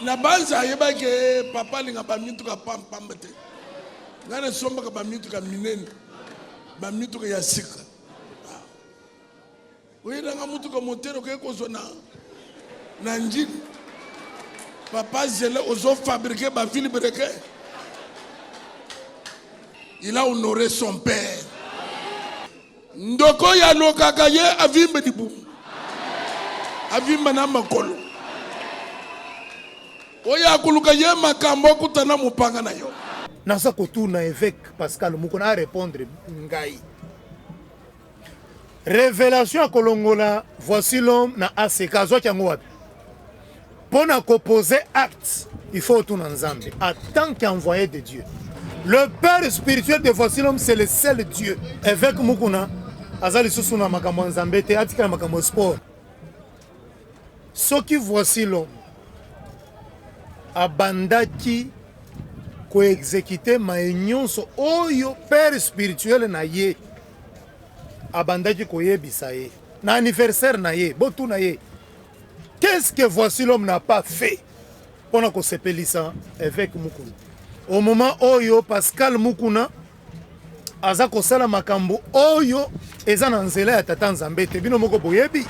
Na banza ayebaki eh, papa alinga bamituka pampamba te. Ngai nasombaka bamituka minene, bamituka ya sika. Ah. Oyelanga mutuka motere okoki kozwa na na njili. Papa zela ozo fabriquer ba vilebrequin. Il a honoré son père. Ndoko oyo alokaka ye avimba libumu, avimba na makolo. Oyo akoluka ye makambo akuta na mopanga na yo. Naza kotuna Eveque Pascal Mukuna a repondre ngai. Revelation ya kolongola Voici l'homme na ACK azwaki yango wapi? Mpo na koposer acte, il faut otuna Nzambe en tant qu'envoyé de Dieu. Le père spirituel de Voici l'homme, c'est le seul Dieu. Évêque Mukuna aza lisusu na makambo ya Nzambe te, atikala makambo ya sport. Soki Voici l'homme abandaki koexekite maye nyonso oyo père spirituel na ye abandaki koyebisa ye na anniversaire na ye, botuna ye qu'est-ce que Voici l'homme n'a pas fait mpona kosepelisa évêque Mukuna. Au moment oyo Pascal Mukuna aza kosala makambo oyo eza na nzela ya tata Nzambe te, bino moko boyebi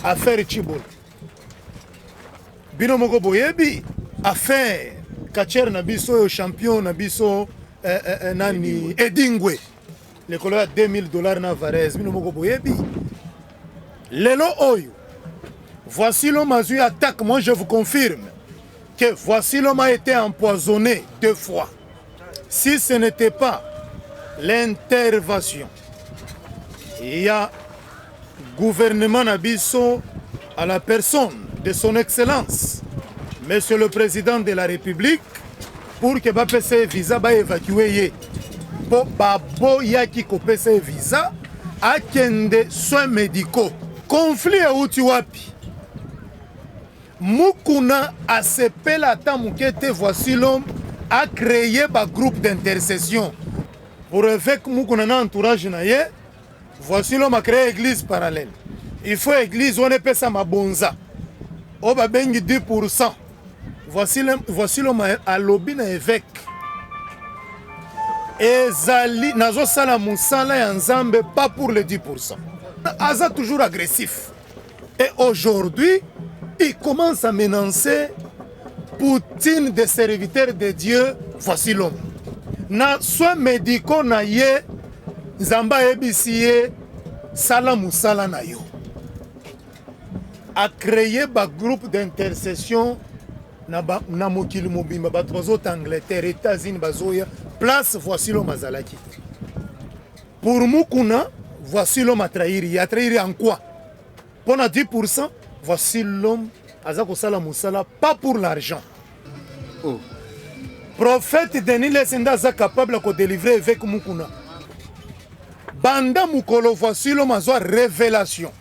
affaire Tshibola, bino moko boyebi affaire catcheur na biso oyo champion na biso eh, eh, eh, nani Edingwe likolo ya 2000 dollars na Varese, bino moko boyebi. Lelo oyo Voici l'homme azui attaque, moi je vous confirme que Voici l'homme a été empoisonné deux fois. Si ce n'était pas l'intervention ya gouvernement na biso à la personne de son excellence monsieur le président de la République pour que bapesa ye visa ba évacuer ye mpo baboyaki kopesa ye visa akende soins médicaux. Conflit euti wapi? Mukuna asepela ata moke te, voici l'homme a créé ba groupe d'intercession pour évêque Mukuna na entourage na ye. Voici l'homme a créé église parallèle. Il faut église wana epesa mabonza oyo babengi 10%. Voici l'homme alobi na évêque ezali nazosala mosala ya Nzambe pas pour le 10%. Aza toujours agressif. Et aujourd'hui, il commence à menacer Poutine des serviteurs de Dieu, voici l'homme. Na soins médicaux na ye, Nzambe ayebisi ye sala mosala na yo. A créer ba groupe d'intercession na, ba, na mokili mobimba, bato bazota Angleterre, États-Unis bazoya place voici l'homme azalaki. Pour Mukuna, voici l'homme a trahir. Il a trahir en quoi? Pour 10%, voici l'homme aza kosala mosala pas pour l'argent. Oh. Prophète Denis Lessie nde aza capable ya kodélivrer évêque Mukuna. Banda mokolo voici l'homme azwa révélation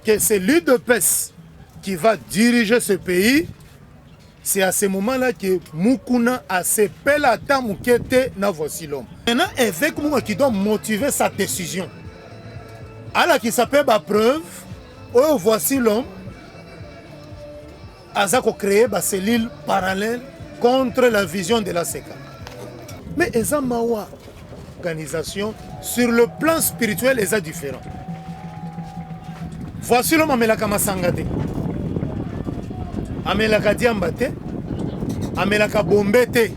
que c'est l'UDPS qui va diriger ce pays. C'est à ce moment-là que Mukuna asepela ata moke te na voici l'homme. Maintenant, évêque Mukuna qui doit motiver sa décision. Alakisa mpe ba preuve oyo voici l'homme aza ko créer ba cellule parallèle contre la vision de la SECA. Mais eza mawa organisation sur le plan spirituel eza différent. Voici l'homme amelaka masanga te, amelaka diamba te, amelaka bombe te.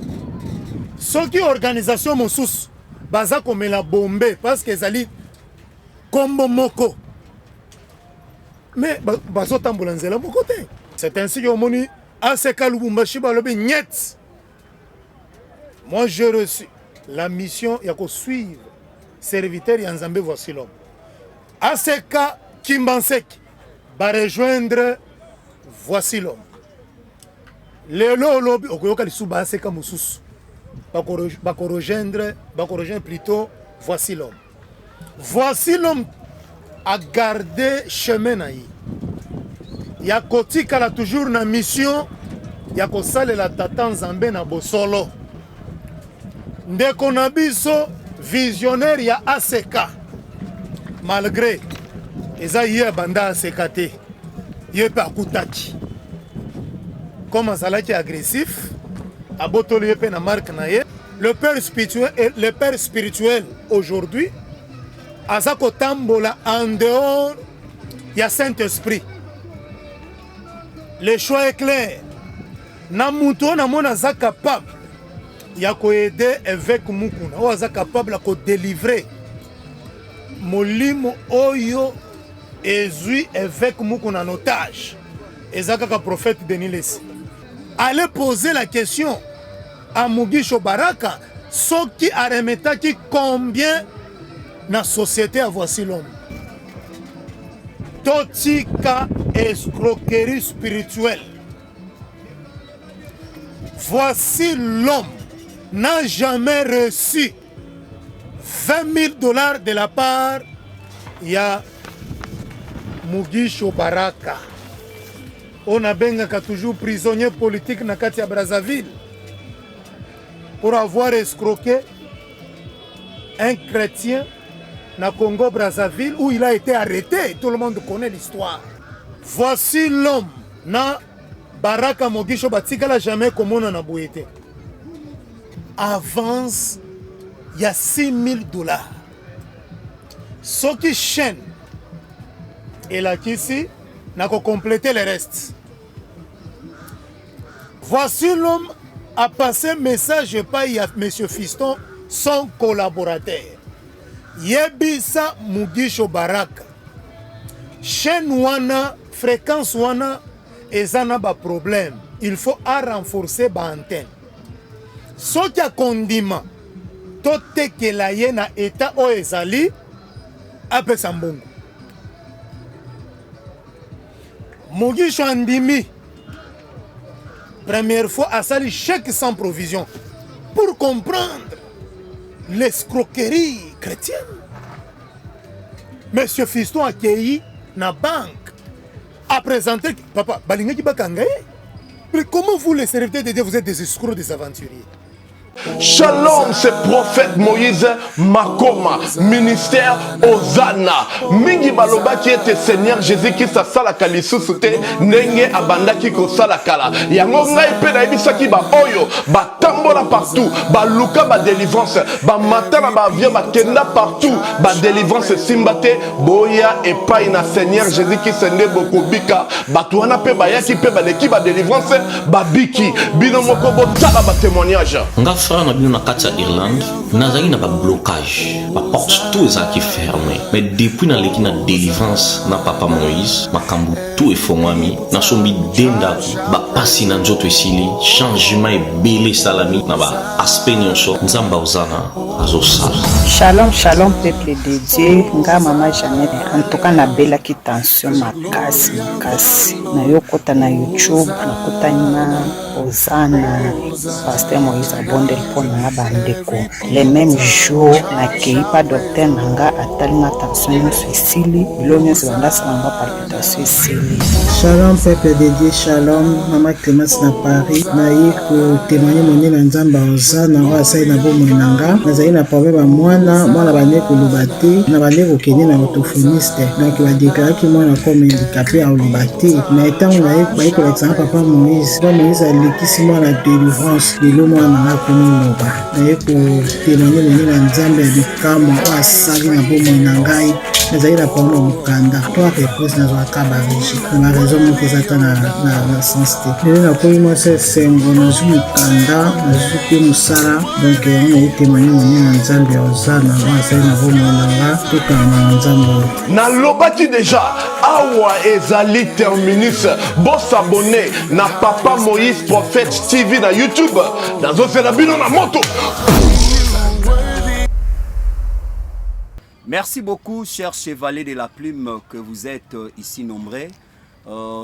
Soki organisation mosusu baza komela bombe parce que ezali kombo moko, mais bazotambola nzela moko te. C'est ainsi que omoni ACK Lubumbashi balobi niet. Moi j'ai reçu la mission ya ko suivre serviteur ya Nzambe, voici l'homme. ACK Kimbanseke ba rejoindre voici l'homme. Lelo olobi okoyoka lisusu ba ACK mosusu bako rejoindre, bako rejoindre plutôt voici l'homme. Voici l'homme a gardé chemin na ye ya kotikala toujours na mission ya kosalela tata Nzambe na bosolo. Ndeko na biso visionnaire ya ACK, malgré eza ye abanda ACK te, ye mpe akutaki. Comme azalaki agressif, abotoli ye mpe na marque na ye. Le père spirituel, le père spirituel aujourd'hui aza kotambola en dehors ya Saint-Esprit. Le choix est clair. Na moto oyo namoni aza capable ya koaider évêque Mukuna, oyo aza capable ya kodelivrer molimo oyo ezwi évêque Mukuna en otage, eza kaka prophète Denis Lessie. Allez poser la question à Mugisho Baraka soki aremetaki combien na société ya Voici l'homme. Totika escroquerie spirituelle. Voici l'homme n'a jamais reçu 20 000 $ de la part ya Mugisho Baraka, oyo nabengaka toujours prisonnier politique na kati ya Brazzaville pour avoir escroqué un chrétien na Congo Brazzaville, où il a été arrêté. Tout le monde connaît l'histoire. Voici l'homme na Baraka Mogisho batikala jamais komona na boye te. Avance ya 6 000 $, soki chaîne elakisi na kocompléter le reste. Voici l'homme a passé message epai ya monsieur Fiston, son collaborateur: yebisa Mugisho Baraka, chaîne wana, fréquence wana eza na baproblème, il faut arenforcer baantenne. Soki akondima totekela ye na état oyo ezali, apesa mbongo. Mugisho andimi. Première fois, asali chèque sans provision. Pour comprendre l'escroquerie chrétienne, monsieur Fiston akei na banque, a présenté papa, balingaki bakanga ye. Mais comment vous, les serviteurs de Dieu, vous êtes des escrocs, des aventuriers? Shalom, c'est prophète Moïse Makoma, ministère Hosanna. Mingi balobaki ete Seigneur Jésus-Christ asalaka lisusu te ndenge abandaki kosala kala. Yango ngai mpe nayebisaki ba oyo batambola partout, baluka ba délivrance, bamata na ba avion, bakenda partout, ba délivrance esimba te. Boya epai na Seigneur Jésus-Christ nde bokobika. Bato wana mpe bayaki mpe baleki ba délivrance, babiki. Bino moko botala ba témoignage. Nga frère na bino na kati ya Irlande, nazalaki na bablocage, baporte tout ezalaki fermé. Mais depuis naleki na délivrance na papa Moïse, makambo tout efongwami. Nasombi de ndako, bapasi na nzoto esili, changement ebele esalami na baaspect nyonso. Nzambe Ozana azosala. Shalom, shalom, peuple de Dieu. Nga mama Jeannette. En tout cas, nabelaki tension makasi makasi. Nayokota na YouTube, nakutani na Ozana, pasteur Moïse abondeli mpo na nga. Bandeko, le même jour nakei pa docteur na nga, atali nga, tension nyonso esili, biloko nyonso bandasala nga, palpitation esili. Shalom, peuple de Dieu, shalom, mama Clémence na Paris. Naye kotémoigner monene na Nzambe Ozana oyo asali na bomoi na nga. Nazali na problème ya mwana. Mwana bande koloba te, na bande kokende na orthophoniste, donc badéclaraki mwana comme handicapé, akoloba te. Mais ntango baye kolakisa nga papa Moïse, papa Moïse alekisi mwana délivrance, lelo mwana na nga akomi loba. Naye kotémoigner monene na Nzambe ya bikamwa oyo asali na bomoi na ngai. Nazali na problème ya mokanda, trois reprise nazwaka barejet na baraison moko eza ata na sens te. Lelo nakomi mwasi esengo, nazwi mokanda, nazwi mpe mosala. Donc yango naye témoigner monene na Nzambe ya Ozana oyo asali na bomoi na nga. Tokanga na Nzambe oyo. Nalobaki déjà, awa ezali terminus. Bos'abonner na papa Moïse Prophète TV na YouTube. Nazozela bino na moto. Merci beaucoup, chers chevaliers de la plume, que vous êtes ici nombreux.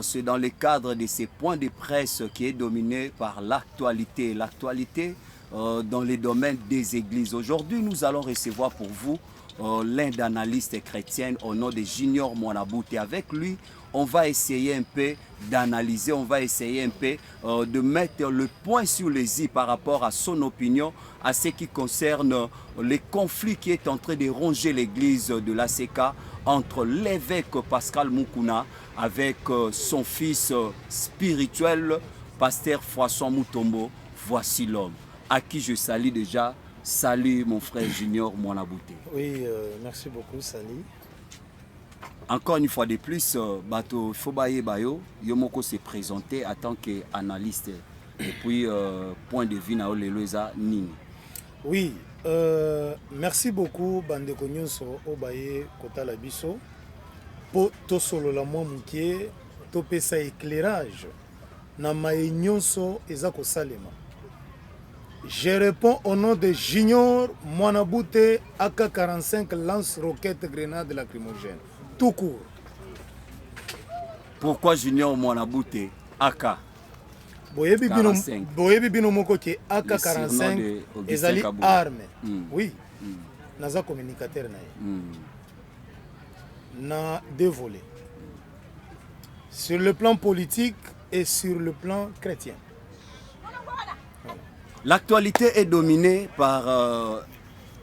C'est dans le cadre de ces points de presse qui est dominé par l'actualité. L'actualité dans les domaines des églises. Aujourd'hui, nous allons recevoir pour vous l'un d'analystes chrétiens au nom de Junior Mwanaboute. Et avec lui, on va essayer un peu d'analyser, on va essayer un peu de mettre le point sur les i par rapport à son opinion à ce qui concerne les conflits qui est en train de ronger l'église de l'ACK entre l'évêque Pascal Mukuna avec son fils spirituel. Pasteur François Mutombo, voici l'homme à qui je salue déjà. Salut mon frère Junior Mwanabouté. Oui, euh, merci beaucoup, salut. Encore une fois de plus, euh, bato faut bayeba yo, yo moko se présenter en tant qu'analyste. Et puis euh, point de vue na yo lelo eza nini? Oui, euh, merci beaucoup bandeko nyonso oyo baye kotala biso mpo tosolola mwa moke topesa éclairage na maye nyonso eza kosalema. Je réponds au nom de Junior Mwanabute AK-45 lance roquette grenade lacrymogène. Tout court. Pourquoi Junior Mwanabute AK? Boyebi bino, boyebi bino moko ke AK-45 ezali arme. Oui. Naza communicateur na ye. Na deux volets. Sur le plan politique et sur le plan chrétien. L'actualité est dominée par euh,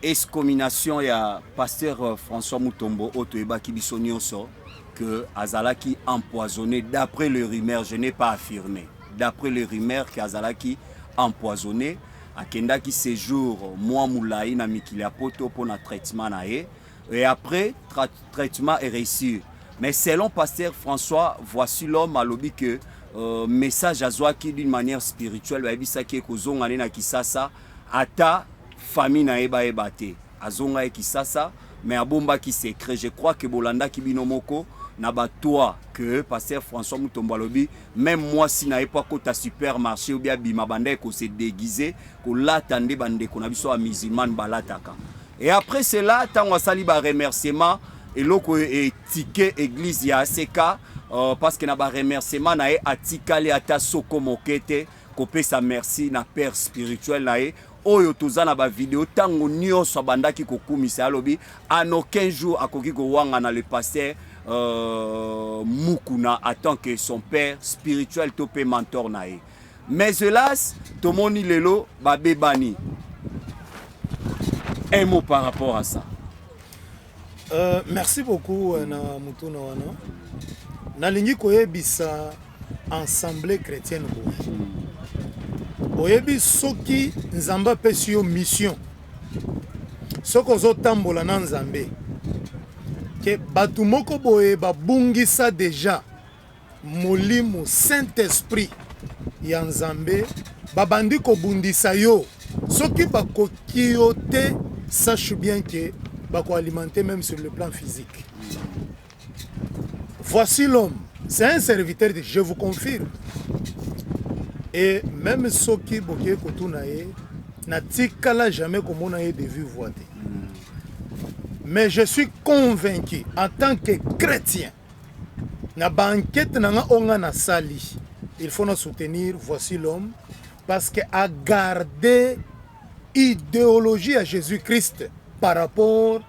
excommunication ya pasteur euh, François Mutombo oyo toyebaki biso nyonso que azalaki empoisonné d'après le rumeur, je n'ai pas affirmé, d'après le rumeur que azalaki empoisonné, akendaki séjour mwa molai na mikili ya poto mpo na traitement na ye et après tra traitement est réussi. Mais selon pasteur François, voici l'homme alobi que euh, message azwaki d'une manière spirituelle, bayebisaki ye kozonga nde na Kisasa ata famille na ye bayeba te. Azonga ye Kisasa mais abombaki secret. Je crois que bolandaki bino moko na batoit que pasteur François Mutombo alobi même mwasi na ye po akota supermarché ou bien abima banda ko se déguiser kolata nde bandeko na biso ya musulmane balataka. Et après cela, ntango asali ba remerciement, eloko etike église ya ACK parce que na ba remerciement na ye atikali ata soko moke te kopesa merci na père spirituel na ye oyo toza na ba video ntango nyonso abandaki kokumisa. Alobi en aucun jour akoki kowangana le pasteur Mukuna en tant que son père spirituel to pe mentor na ye. Mais hélas, tomoni lelo babebani. Un mot par rapport à ça. Merci beaucoup na mutuna wana. Nalingi koyebisa Assemblée chrétienne boye. Oyebi soki Nzambe apesi yo mission, soki ozotambola na Nzambe, ke bato moko boye babungisa déjà molimo Saint-Esprit ya Nzambe, babandi kobundisa yo, soki bakoki yo te, sache bien que bakoalimenter même sur le plan physique. Voici l'homme, c'est un serviteur de je vous confirme. Et même soki boke kotuna ye, natikala jamais komona ye de vive voix te. Mais je suis convaincu en tant que chrétien, na banquette na nga oyo nga nasali, il faut na soutenir voici l'homme parce que a garder idéologie ya Jésus-Christ par rapport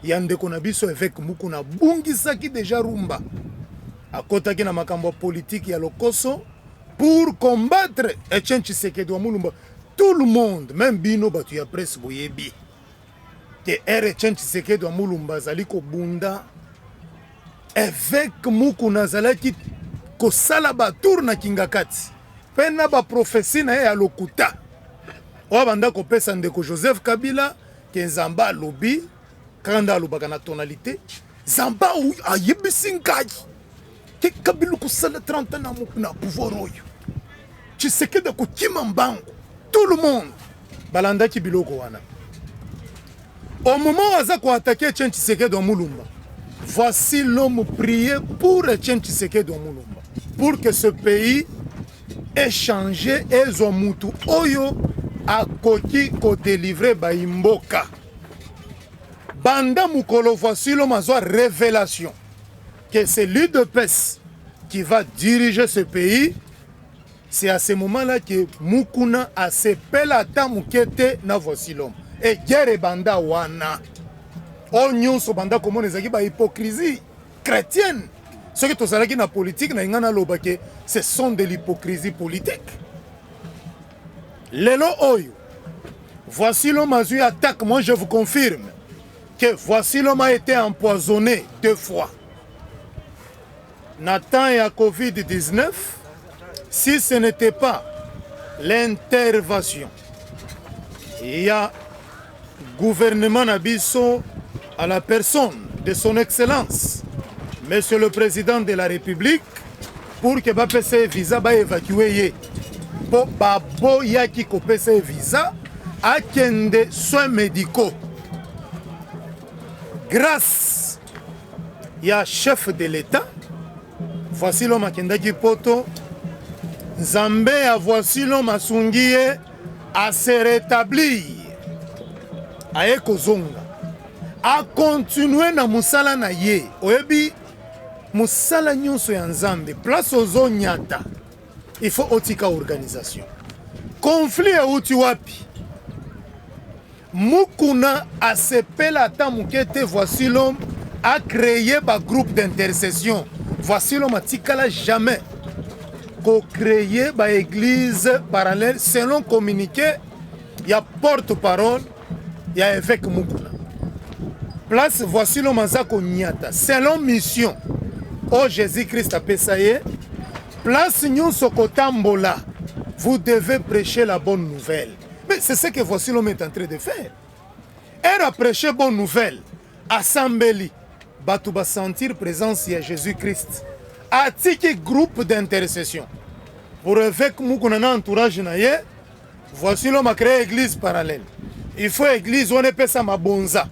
ya ndeko na biso évêque Mukuna abungisaki déjà rumba, akotaki na makambo ya politique ya lokoso pour combattre Etienne Tshisekedi wa Mulumba. Tout le monde, même bino bato ya presse, boyebi te ere Etienne Tshisekedi wa Mulumba azali kobunda, évêque Mukuna azalaki kosala batour na Kingakati mpe na baprophétie na ye ya lokuta oyo abanda kopesa ndeko Joseph Kabila ke Nzambe alobi, kaka nde alobaka na tonalité, Nzambe ayebisi ngai ke Kabila kosala 30 ans na pouvoir oyo, Tshisekedi akokima mbangu. Tout le monde balandaki biloko wana. Au moment où aza koattaquer Etienne Tshisekedi wa Mulumba, voici l'homme prié pour Etienne Tshisekedi wa Mulumba pour que ce pays échange, ezwa mutu oyo akoki kodélivrer bayimboka. Banda mokolo voici l'homme azwa révélation que c'est l'UDPS qui va diriger ce pays, c'est à ce moment-là que Mukuna asepela ata moke te na voici l'homme e guerre ebanda wana. Oyo nyonso banda komona ezalaki bahypocrisie chrétienne. Soki tozalaki na politique na ngai, naloba ke ce sont de l'hypocrisie politique. Lelo oyo voici l'homme azwi attaque. Moi, je vous confirme que voici l'homme a été empoisonné deux fois na temps ya COVID-19. Si ce n'était pas l'intervention ya gouvernement na biso à la personne de son excellence monsieur le président de la république pour que bapesa ye visa baévacue ye mpo baboyaki kopesa ye visa akende soins médicaux grâce ya chef de l'état. Voici l'homme akendaki poto, Nzambe ya voici l'homme asungi ye a se rétablir, aye kozonga akontinue na mosala na ye. Oyebi mosala nyonso ya Nzambe, place ozonyata il faut otika organisation. Conflit euti wapi? Mukuna asepela ata moke te. Voici l'homme a créé ba groupe d'intercession. Voici l'homme atikala jamais kocréer ba église parallèle selon communiqué ya porte-parole ya évêque Mukuna. Place voici l'homme aza konyata selon mission oyo Jésus Christ apesa ye, place nyonso kotambola, vous devez prêcher la bonne nouvelle. Mais c'est ce que voici l'homme est en train de faire. Elle a prêché bonne nouvelle. Asambeli. Bato ba sentir présence ya Jésus-Christ. Atiki groupe d'intercession. Pour évêque Mukuna na entourage na ye, voici l'homme a créé église parallèle. Il faut église on epesa mabonza.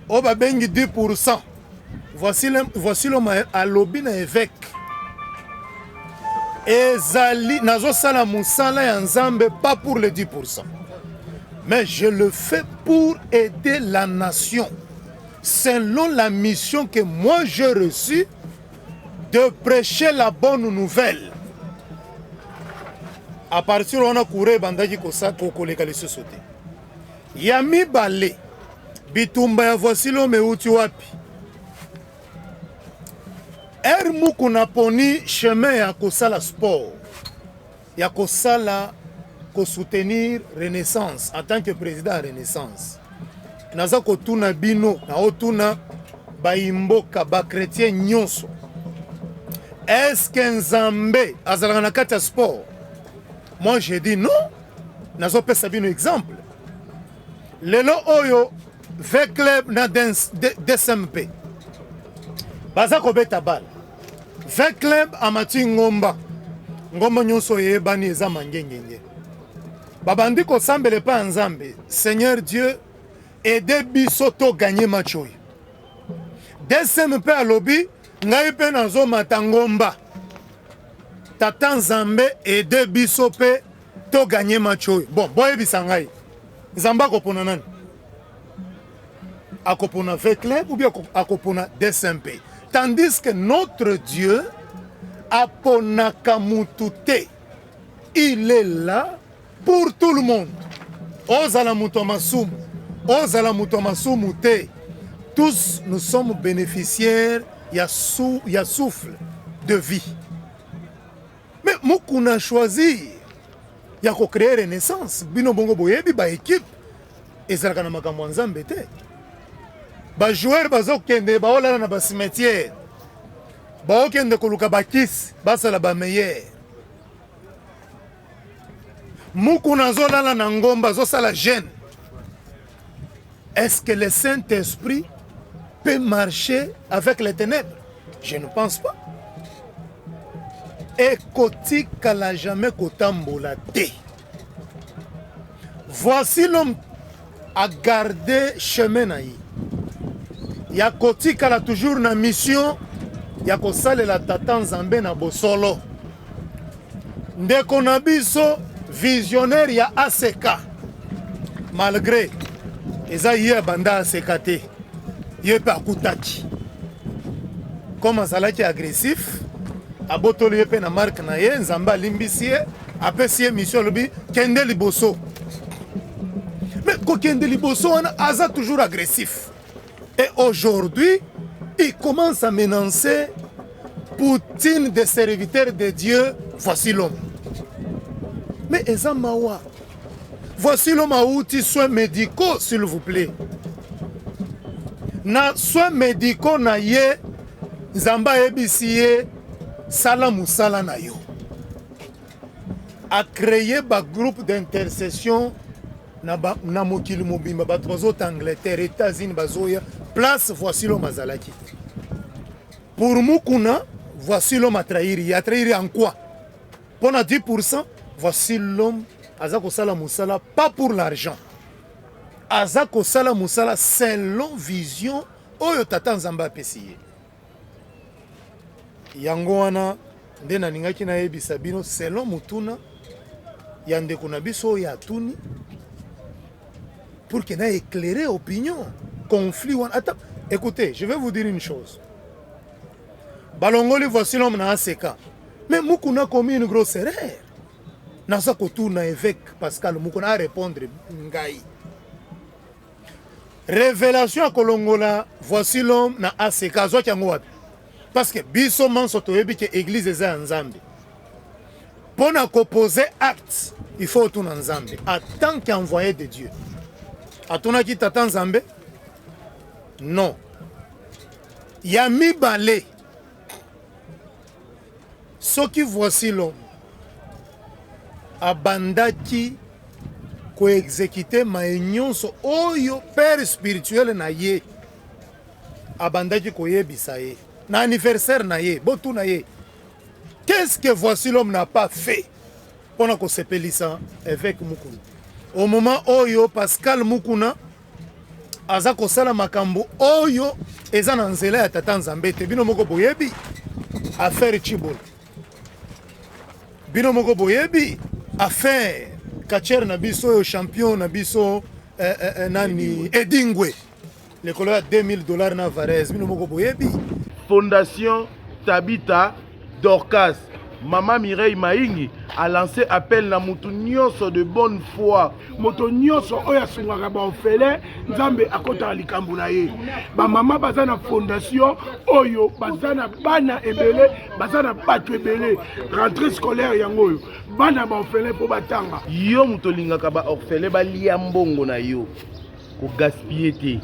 Oyo babengi 10%. Voici l'homme alobi na évêque. Ezali nazosala mosala ya Nzambe pas pour le 10%. Mais je le fais pour aider la nation. Selon la mission que moi j'ai reçue de prêcher la bonne nouvelle. À partir wana courant ebandaki koleka lisusu te. Ya mibale, bitumba ya voici l'homme euti wapi? Ere Mukuna poni chemin ya kosala sport, ya kosala kosoutenir Renaissance en tant que président ya Renaissance. Naza kotuna bino, naotuna bayimboka bachrétien nyonso, est-ce que Nzambe azalaka na kati ya sport? Moi je dis non. Nazopesa bino exemple. Lelo oyo V Club na DSMP baza kobeta bale. V Club amati ngomba, ngomba nyonso eyebani eza mangengenge. Babandi kosambela epai ya Nzambe, Seigneur Dieu aide biso to gagner match oyo. DSMP alobi ngai mpe nazomata ngomba, tata Nzambe aide biso mpe to gagner match oyo. Bon, boyebisa ngai, Nzambe akopona nani? Akopona V Club ou bien akopona DSMP? Tandis que notre Dieu aponaka mutu te. Il est là pour tout le monde. Ozala mutu ya masumu, ozala mutu ya masumu te, tous nous sommes bénéficiaires ya souffle de vie. Mais Mukuna choisir ya kocréer Renaissance. Bino bongo boyebi ba équipe ezalaka na makambo ya Nzambe te. Bajoueur bazokende baolala na bacimetière, baokende koluka bakisi basala bameilleur. Mukuna azolala na ngomba, azosala jeûne. Est-ce que le Saint-Esprit peut marcher avec les ténèbres? Je ne pense pas. Ekotikala jamais kotambola te. Voici l'homme a gardé chemin na ye ya kotikala toujours na mission ya kosalela tata Nzambe na bosolo. Ndeko na biso visionnaire ya ACK, malgré eza ye abanda ACK te, ye mpe akutaki comme azalaki agressif, abotoli ye mpe na marque na ye. Nzambe alimbisi ye, apesi ye mission, alobi kende liboso. Mais kokende liboso wana aza toujours agressif et aujourd'hui il commence à menacer Poutine des serviteurs de Dieu. Voici l'homme, mais eza mawa. Voici l'homme auti soins médicaux, s'il vous plaît. Na soins médicaux na ye, Nzambe ayebisi ye sala mosala na yo. A créer ba groupe d'intercession na, ba, na mokili mobimba bato bazota Angleterre, États-Unis bazoya place voici l'homme azalaki. Pour Mukuna, voici l'homme a trahir. Il a trahir en quoi? Pona 10%, voici l'homme aza kosala mosala pas pour l'argent. Aza kosala mosala selon vision oyo tata Nzambe apesi ye. Yango wana nde nalingaki nayebisa bino selon motuna ya ndeko na biso oyo atuni pour que na éclairer opinion conflit wana. Ata écoutez, je vais vous dire une chose. Balongoli voici l'homme na ACK. Mais Mukuna commis une grosse erreur. Naza kotuna évêque Pascal Mukuna a répondre ngai. Révélation ya kolongola voici l'homme na ACK azwaki yango wapi? Parce que biso manso toyebi ke église eza ya Nzambe. Mpo na koposer acte, il faut otuna Nzambe en tant qu'envoyé de Dieu. Atunaki tata Nzambe? Non. Ya mibale, soki voici l'homme abandaki koexekite maye nyonso oyo père spirituel na ye abandaki koyebisa ye na anniversaire na ye, botuna ye qu'est-ce que voici l'homme n'a pas fait mpona kosepelisa évêque Mukuna. Au moment oyo Pascal Mukuna aza kosala makambo oyo eza na nzela ya tata Nzambe te, bino moko boyebi affaire Tshibola, bino moko boyebi affaire catcheur na biso oyo champion na biso eh, eh, eh, nani Edingwe lekolo ya 2000 dollars na Varese, bino moko boyebi. Fondation Tabitha Dorcas, Mama Mireille Maingi a lancé appel na mutu nyonso de bonne foi. Moto nyonso oyo asungaka ba orphelin, Nzambe akotaka likambo na ye. Ba mama baza na fondation oyo baza na bana ebele, baza na bato ebele. Rentrée scolaire yango oyo bana ba orphelin mpo batanga. Yo moto olingaka ba orphelin balia mbongo na yo, ko gaspiller te.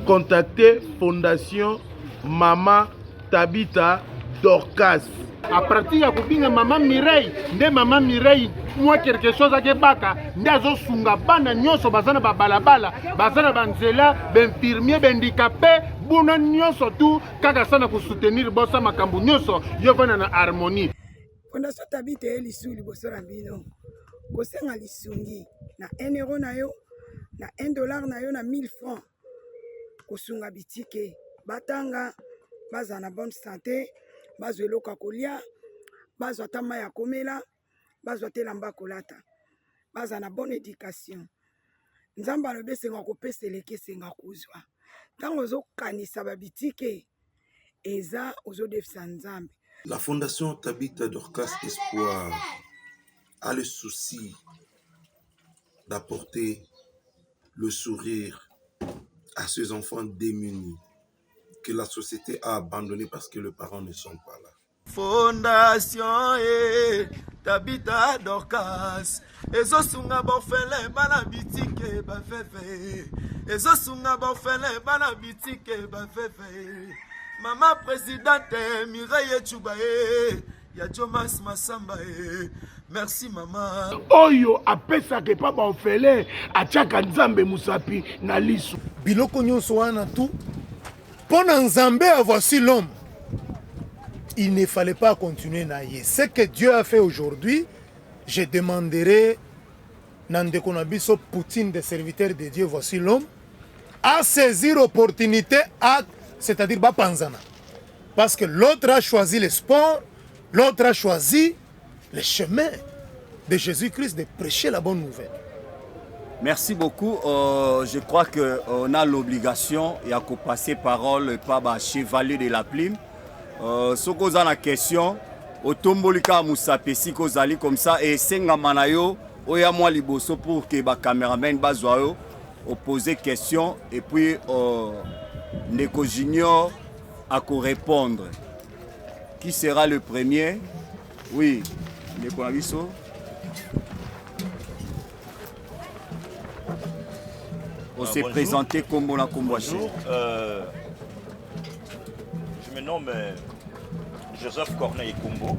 Contactez Fondation Mama Tabitha Dorcas. A partir ya kobinga mama Mireille nde mama Mireille mwa quelque chose akebaka nde azosunga bana nyonso baza na babalabala baza na banzela bainfirmier bahandikape buna nyonso tu kaka sana kosoutenir bosa makambo nyonso yo vanda na harmonie. Fondation Tabitha eye lisusu liboso na bino kosenga lisungi na 1 euro na yo na 1 dollar na yo na 1000 francs kosunga bitike batanga bazala na bonne sante bazwa eloko ya kolia bazwa ata mai ya komela bazwa ata elamba ya kolata bazala na bonne education. Nzambe alobi esenga kopesa eleki esenga kozwa. Ntango ozokanisa babitike eza ozodefisa Nzambe. La Fondation Tabitha Dorcas Espoir a le souci d'apporter le sourire à ces enfants démunis que la société a abandonnés parce que les parents ne sont pas là. Fondation e Tabitha Dorcas ezosunga baorphelin bana bitike baveve ezosunga baorphelin bana bitike baveve mama presidente Mireille Echuba e ya Jomas Masamba e merci mama. Oyo apesaka epa ba orphelin atiaka Nzambe musapi na lisu. Biloko nyonso wana tout mpo na Nzambe ya voici l'homme il ne fallait pas continuer na ye. Ce que Dieu a fait aujourd'hui, je demanderai na ndeko na biso Poutine des serviteurs de Dieu, voici l'homme, à saisir opportunité, à, c'est-à-dire bapanzana. Parce que l'autre a choisi le sport, l'autre a choisi le chemin de Jésus-Christ de prêcher la bonne nouvelle. Merci beaucoup. Je crois qu'on a l'obligation ya kopasser parole pa ba chevalier de la plume. Soki oza na question otomboli kaka mosapi esika ozali comme ça esengama na yo oya mwa liboso pour que ba cameraman bazwa yo oposer question et puis ndeko Junior akorépondre. Qui sera le premier? Oui, ndeko na biso. On s'est présenté comme on a comme Bonjour, je me nomme Joseph Corneille Kumbo.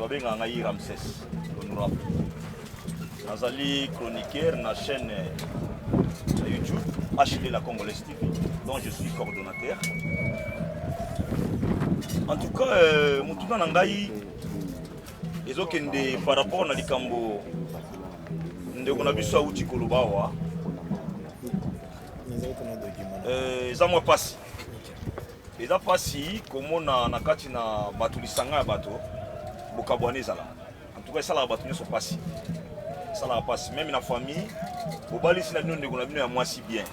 babengaka ngai Ramses l'honorable. Nazali chroniqueur na chaîne ya YouTube HD la Congolaise TV dont je suis coordonnateur. En tout cas, euh, motuna na ngai ezokende par rapport na likambo ndeko na biso awuti koloba awa euh, eza mwa mpasi eza mpasi komona na kati na bato lisanga ya bato bokabwana ezala en tout cas esalaka bato nyonso mpasi esalaka mpasi meme na famille bobalisi na bino ndeko na bino ya mwasi bien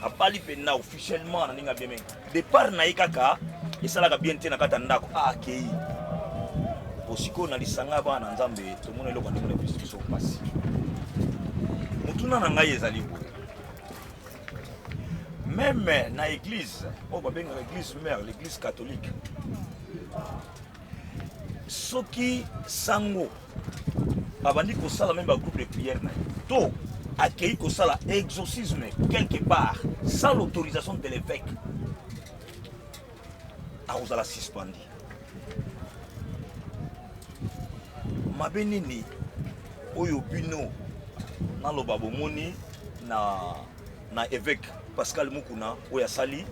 abali mpenza officiellement na ndenge ya bien départ na ye kaka esalaka bien te na kati ya ndako ah, akei po sikoyo na lisanga ya bana na nzambe tomona eloko ya ndenge na biso biso mpasi motuna na ngai ezali boye meme na église oyo babengaka église mère l'église catholique soki sango abandi kosala meme bagroupe de prière na ye to akei kosala exorcisme quelque part sans l'autorisation de l'évêque akozala suspendu mabe nini oyo bino naloba bomoni na, na évêque pascal mukuna oyo asali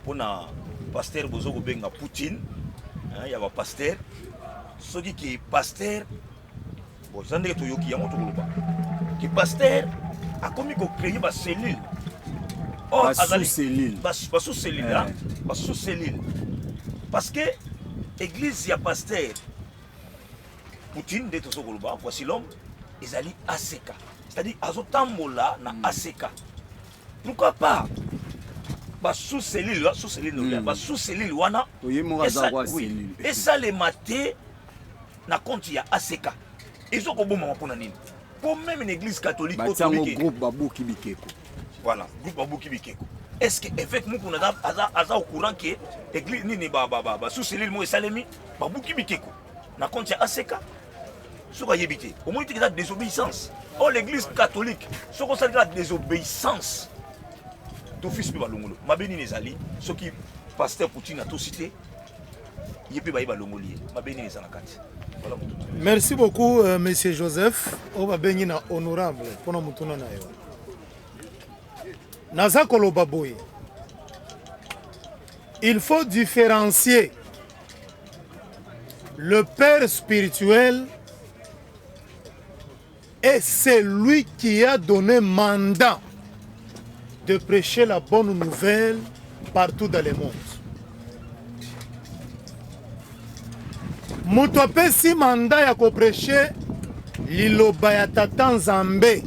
mpo na pasteur bozo kobenga poutine hein, ya bapasteur soki ke pasteur bon eza ndenge toyoki yango tokoloba ke pasteur akomi kocreye bacellule or azali basous cellule eh. basous cellule parce que église ya pasteur poutine nde tozo koloba voici l'homme ezali aseka c'est-à-dire azotambola na hmm. aseka pourquoi pas ba sous cellule sous cellule mm. ba sous cellule wana esalema te na compte ya ACK ezo kobomama mpona nini mpo meme na église catholique batiango groupe babuki bikeko voilà groupe babuki bikeko est ce que évêque mukuna aza, aza, aza au courant ke église nini ba, ba, ba, ba sous cellule moko esalemi babuki bikeko na compte ya ACK soki ayebi te omoni te eza désobéissance or l'église catholique soki osali kaka désobéissance d'office mpe balongolo mabe nini ezali soki pasteur poutine atosi te ye mpe baye balongoli ye mabe nini eza na kati merci beaucoup euh, monsieur joseph oyo babengi na honorable mpona motuna na yo naza koloba boye il faut différencier Le père spirituel est celui qui a donné mandat de prêcher la bonne nouvelle partout dans le monde. Moto apesi mandat ya koprêche liloba ya tata Nzambe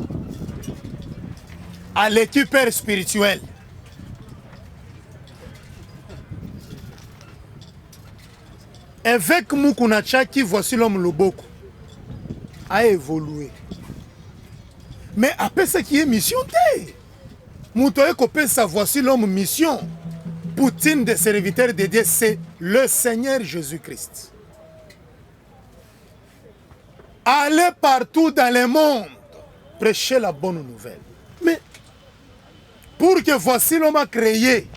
aleki père spirituel. Évêque Mukuna Chaki, voici l'homme loboko, a évolué. Mais apesaki ye mission te. Moto aye kopesa voici l'homme mission. Poutine des serviteurs de Dieu, c'est le Seigneur Jésus-Christ. Allez partout dans le monde, prêcher la bonne nouvelle. Mais pour que voici l'homme a créé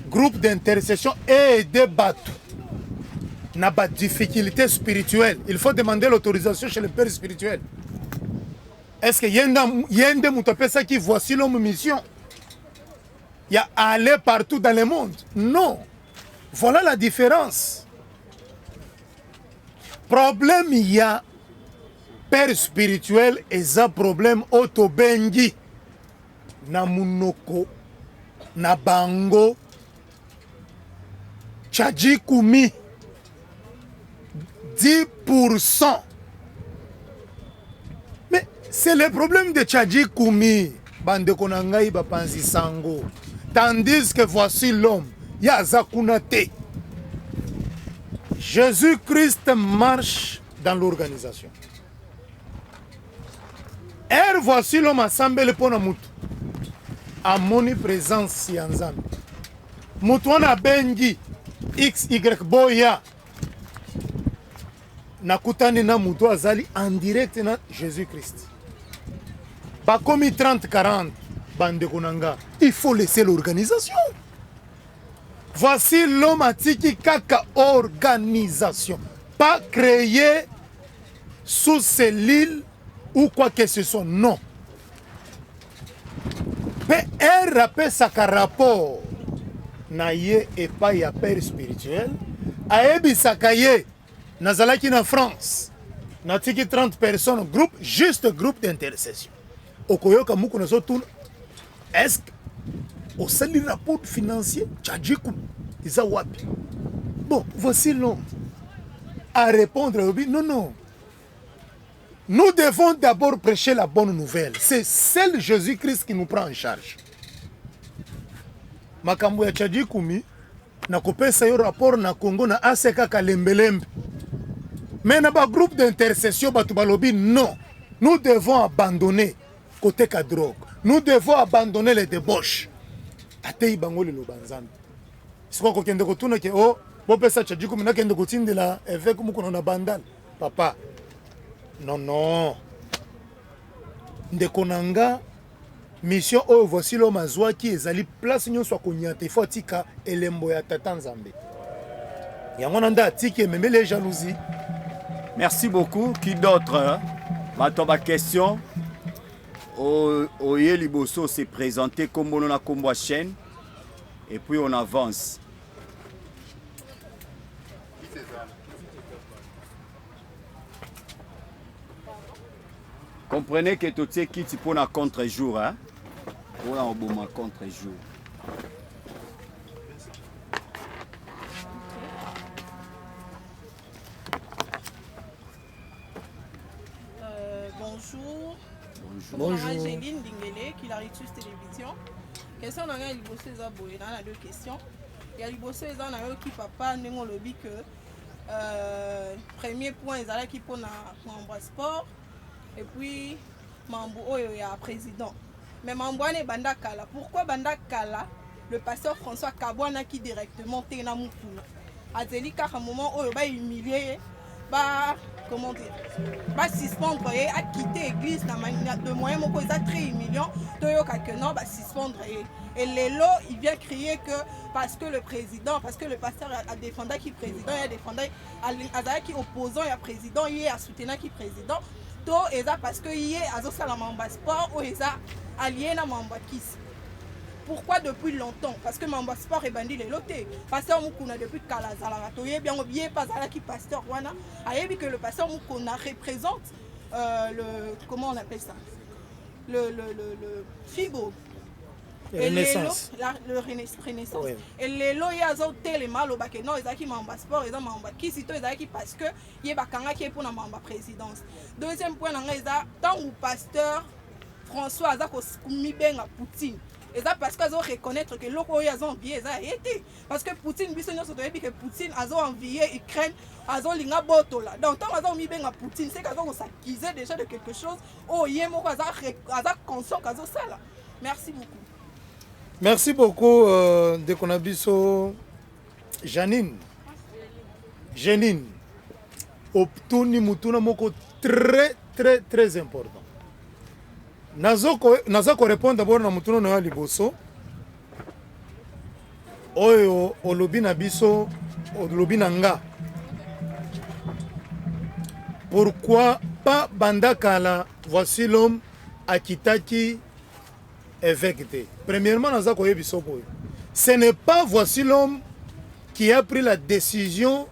groupe d'intercession et aider bato na ba difficulté spirituelle il faut demander l'autorisation chez le père spirituel est ce que ye nde moto apesaki voici l'homme mission ya aller partout dans le monde non voilà la différence problème ya père spirituel eza problème oyo tobengi na munoko na bango chajikumi 10%. Mais c'est le problème de chajikumi bandeko na ngai bapanzi sango tandis que voici l'homme ye aza kuna te Jésus-Christ marche dans l'organisation Heure voici l'homme asambeli mpo na motu amoni présence ya Nzambe. Motu wana abengi xy boya nakutani na motu azali en direct na Jésus Christ. Bakomi 30 40 bandeko na nga, il faut laisser l'organisation. Voici l'homme atiki kaka organisation. pas créé sous cellule ou quoi que ce soit non mpe r apesaka rapport na ye epai ya père spirituel ayebisaka ye nazalaki na france natiki 30 personnes groupe juste groupe d'intercession okoyoka muku nazotuna est ce que osali rapport financier chajiku eza wapi bon voici l'homme à répondre alobi non non nous devons d'abord prêcher la bonne nouvelle c'est seul jésus christ qui nous prend en charge makambo ya chajikumi nakopesa yo rapport na congo na ase kaka lembelembe mais na bagroupe d'intercession bato balobi non nous devons abandonner koteka drogue nous devons abandonner les débauches ateyi bango liloba nzambe sikoyo kokende kotuna ke o oh, bopesa chajikumi nakende kotindela évêque mokona na bandal papa non non ndeko na nga Mission oyo Voici l'homme azwaki ezali place nyonso akonyata il faut atika elembo ya tata Nzambe. Yango wana nde atiki ememeli ye jalousie. Merci beaucoup. Qui d'autre? Bato ba question. Oye liboso se présenter kombo na kombo ya chaîne et puis on avance. Comprenez que totie kiti pona contre jour hein? Pona oboma contre jour. Euh, bonjour. Bonjour. Bonjour. Angéline Dingele, Kilaritus Télévision. Question na ngai liboso eza boye na na deux questions. Ya liboso eza nayoki papa ndenge olobi que Euh, premier point ezalaki mpona mambo ya sport et puis mambo oyo ya président mais mambo wana ebanda kala pourquoi banda kala le pasteur françois kabwanaki directement te na mukuna azeli kaka moment oyo bahumilie ye ba comment dire basuspendre ye akite église na de moyen moko eza très humiliant toyoka que non basuspendre ye et lelo il vient crier que parce que le président parce que le pasteur adefendaki président ye adefendaki azalaki opposant ya président ye asoutenaki président to eza parce que ye azosala mambo ya sport oyo eza allie na mambo ya kisi pourquoi depuis longtemps parce que mambo ya sport ebandi lelo te pasteur mukuna depuis kala azalaka toyebi yango ye mpe azalaki pasteur wana ayebi que le pasteur mukuna représente euh, le comment on appelle ça le, le, le, le figo Renaissance. La, le renaissance. Oui. Et lelo ye azotelema aloba ke non ezalaki mambo ya sport eza mambo ya kisi to ezalaki parce que ye bakangaki ye mpona mambo ya présidence. Deuxième point na ngai eza ntango pasteur François aza komibenga Poutine eza parce que azo reconnaître que eloko oyo azo envie eza ya ye te parce que Poutine biso nyonso toyebi que Poutine azo envie Ukraine azolinga botola donc ntango aza komibenga Poutine c'est que aza kosakize déjà de quelque chose oyo ye moko aza, aza conscient qu'azosala Merci beaucoup. Merci beaucoup euh, ndeko na biso Janine. Janine. Otuni mutuna moko très très très important. Nazo ko naza ko répondre d'abord na mutuna na yo liboso. Oyo olobi na biso olobi na nga. Pourquoi pas banda kala voici l'homme akitaki évêque te. Premièrement, naza koyebisa boye. Ce n'est pas voici l'homme qui a pris la décision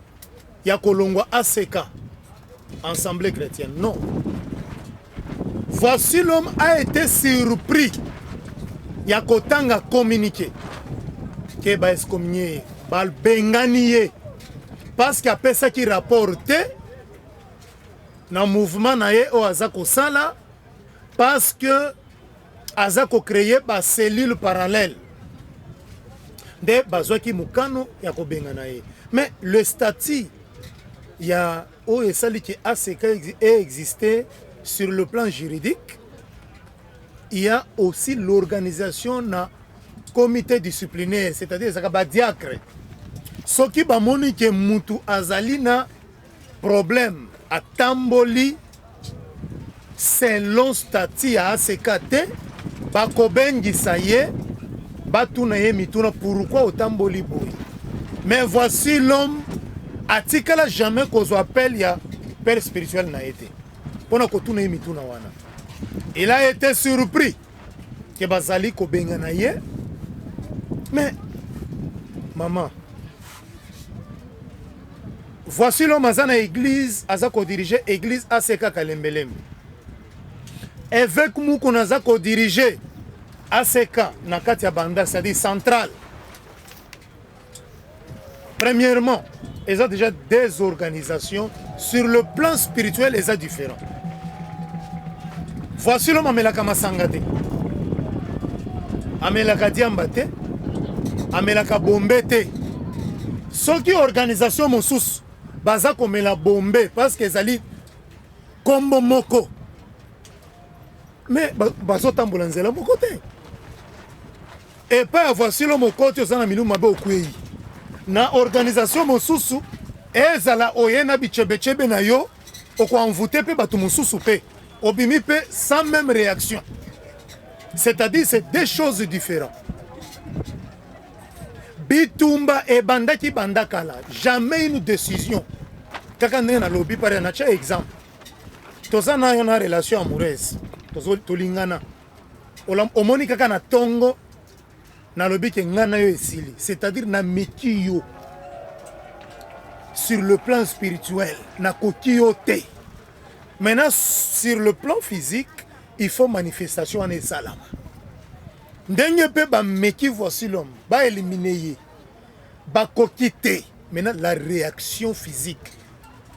ya kolongwa ACK, Assemblée chrétienne. Non. Voici l'homme a été surpris ya kotanga communiqué ke ba excommunier ye babengani ye parce que apesaki rapport te na mouvement na ye oyo aza kosala parce que aza ko créer ba cellule parallèle nde bazwaki mokano ya kobengana ye mais le statut ya oyo esali ke ACK existe sur le plan juridique il y a aussi l'organisation na comité disciplinaire c'est-à-dire ezalaka badiacre soki bamoni ke mutu azali na Problème atamboli selon statut ya ACK te, bakobengisa ye batuna ye mituna pourquoi otamboli boye. Mais voici l'homme Atikala jamais kozwa appel ya père spirituel na ye te mpo na kotuna ye mituna wana. Il a été surpris que bazali kobengana ye. Mais maman, voici l'homme aza na église, aza kodiriger église ACK Kalembelembe. Évêque Mukuna aza kodiriger ACK na kati ya Bandal, c'est-à-dire centrale. Premièrement, eza déjà des organisations sur le plan spirituel eza différent. Voici l'homme amelaka masanga te, amelaka diamba te, amelaka bombe te. Soki organisation mosusu baza komela bombe parce que ezali kombo moko, mais bazotambola nzela moko te. Epai ya voici l'homme okoti oza na milimo mabe okweyi na organisation mosusu ezala oye na bichebechebe na yo okoenvoute mpe bato mosusu mpe obimi mpe sans même réaction, c'est-à-dire c'est deux choses différentes. Bitumba ebandaki banda kala, jamais une décision kaka ndenge nalobi pare natya exemple, toza na yo na relation amoureuse, tolingana, omoni kaka na tongo nalobi ke ngai na yo esili, c'est-à-dire nameki yo sur le plan spirituel, nakoki yo te. Maintenant sur le plan physique il faut manifestation wana esalama ndenge mpe bameki voici l'homme baélimine ye bakoki te. Maintenant la réaction physique,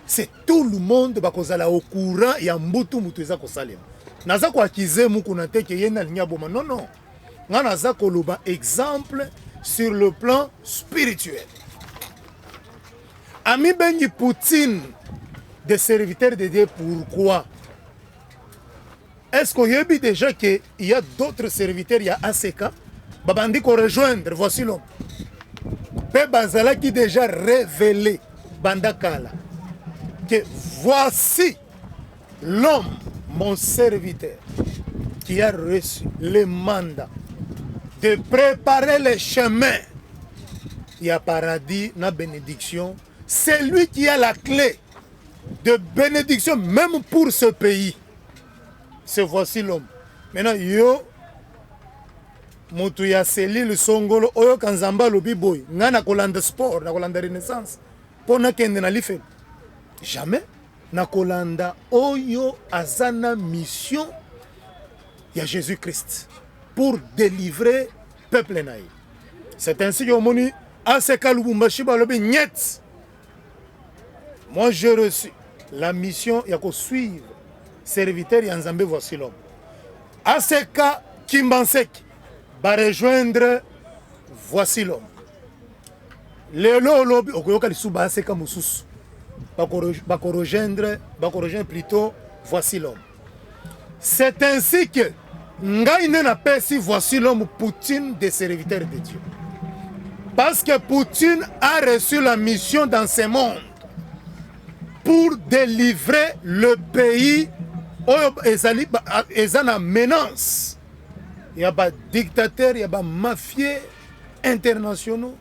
c'est tout le monde bakozala au courant ya mbutu mutu eza kosalema. Naza koakize Mukuna te ke ye nde alingi aboma, non non, nga naza koloba exemple sur le plan spirituel. Amibengi Poutine des serviteurs de Dieu, pourquoi? Est-ce qu'oyebi déjà que il y a d'autres serviteurs ya ACK babandi ko rejoindre voici l'homme pe bazalaki déjà révélé banda kala que voici l'homme, mon serviteur, qui a reçu le mandat de préparer le chemin ya paradis na bénédiction, c'est lui qui a la clé de bénédiction même pour ce pays. C'est voici l'homme. Maintenant yo moto ya selile songolo oyoka Nzambe alobi boye, ngai nakolanda sport, nakolanda renaissance mpo nakende na lifelo? Jamais. Nakolanda oyo aza na mission ya Jésus Christ pour délivrer peuple na ye. C'est ainsi que omoni ACK Lubumbashi balobi niet, moi j'ai reçu la mission ya kosuivre serviteur ya Nzambe voici l'homme. ACK Kimbanseke barejoindre voici l'homme. Lelo olobi okoyoka lisusu ba ACK mosusu bakorejoindre bakorejoindre plutôt voici l'homme. C'est ainsi que ngai nde napesi voici l'homme Poutine des serviteurs de Dieu, parce que Poutine a reçu la mission dans ce monde pour délivrer le pays oyo ezali eza na menace ya badictateur, ya bamafie internationaux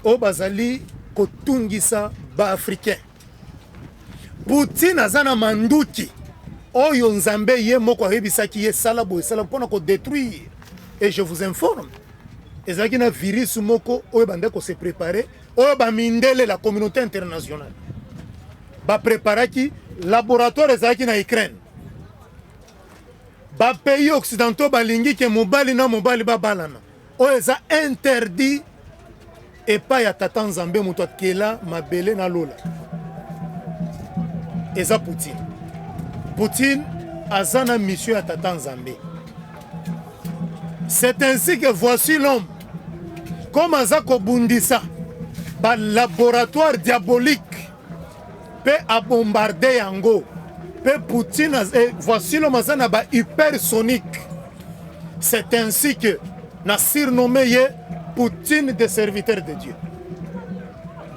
oyo bazali kotungisa baafricain. Poutine aza na manduki oyo Nzambe ye moko ayebisaki ye sala boye, sala mpona kodétruire. Et je vous informe, ezalaki na virus moko oyo bandaki kose préparer, oyo bamindele, la communauté internationale bapreparaki laboratoire ezalaki na Ukraine. Bapays occidentaux balingi ke mobali na mobali babalana, oyo eza interdit epai ya tata Nzambe moto akela mabele na lola. Eza Poutine. Poutine aza na mission ya tata Nzambe. C'est ainsi que voici l'homme comme aza kobundisa balaboratoire diabolique mpe abombarde yango mpe Poutine eh, voici l'homme aza na ba hypersonique. C'est ainsi que na surnommé ye Poutine des serviteurs de Dieu.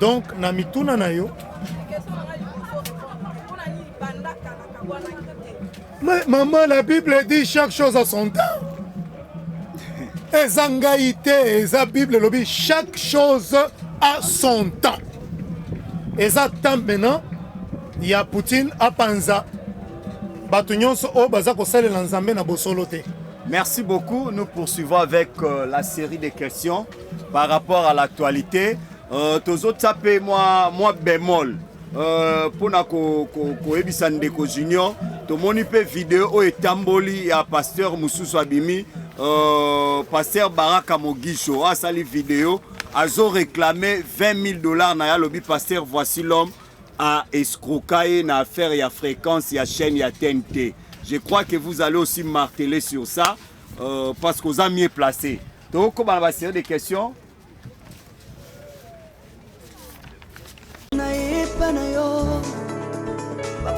Donc na mituna na yo. Mais maman, la Bible dit chaque chose a son temps. Eza ngai te, eza Bible elobi chaque chose a son temps. Eza temps maintenant ya Poutine apanza bato nyonso oyo baza kosalela Nzambe na bosolo te. Merci beaucoup. Nous poursuivons avec euh, la série de questions par rapport à l'actualité. Euh, tozotia mpe mwa, mwa bémol euh, mpo na koyebisa ko, ko ndeko junior tomoni mpe video oyo etamboli ya pasteur mosusu abimi euh, pasteur baraka mogisho asali video azo réclamer 20 000 dollars na ye alobi pasteur voici l'homme a escroka ye na affaire ya fréquence ya chaîne ya TNT je crois que vous allez aussi marteler sur ça euh, parce qu'oza mieux placé tokokoba na basérie de questions.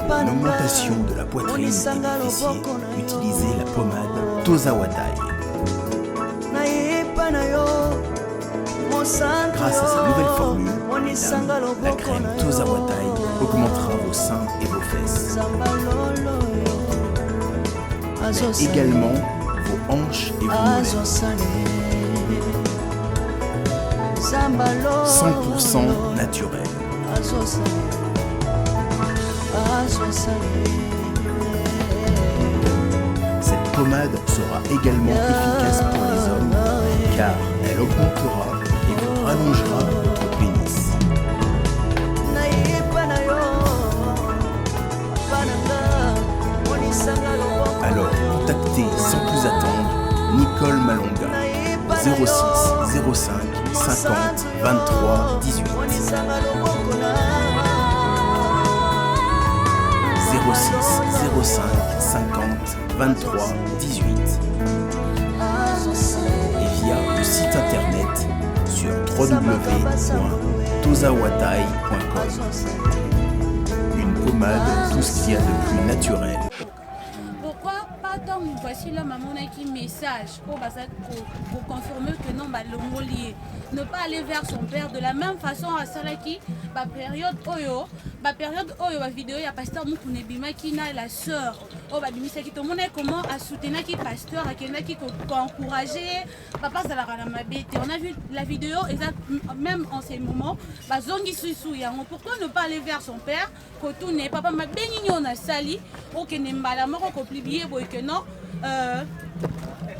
L'augmentation de la poitrine et des fessiers, utilisez la pommade Tozawadai. Grâce à sa nouvelle formule, mesdames, la crème Tozawadai augmentera vos seins et vos fesses. Mais également vos hanches et vos mollets. 100% naturel. Cette pommade sera également efficace pour les hommes car elle augmentera et vous rallongera votre pénis. Alors, contactez sans plus attendre Nicole Malonga 06 05 50 23 18. 06 05 50 23 18 et via le site internet sur www.tozawatai.com. Une pommade, tout ce qu'il y a de plus naturel. Pourquoi pas ntango voici l'homme amonaki message oyo baza koconfirme que non balongoli ye ne pas aller vers son père de la même façon asalaki baperiode oyo baperiode oyo bavideo ya pasteur mukuna ebimaki na la sœur oyo babimisaki tomonaki comment asoutenaki pasteur akendaki koencourage ye papa azalaka na mabe te on a vu la vidéo eza même en ce moment bazongi susu yango pourquoi ne pas aller vers son père kotuna ye papa mabe nini oyo nasali okende mbala moko kopublie boye ke non euh,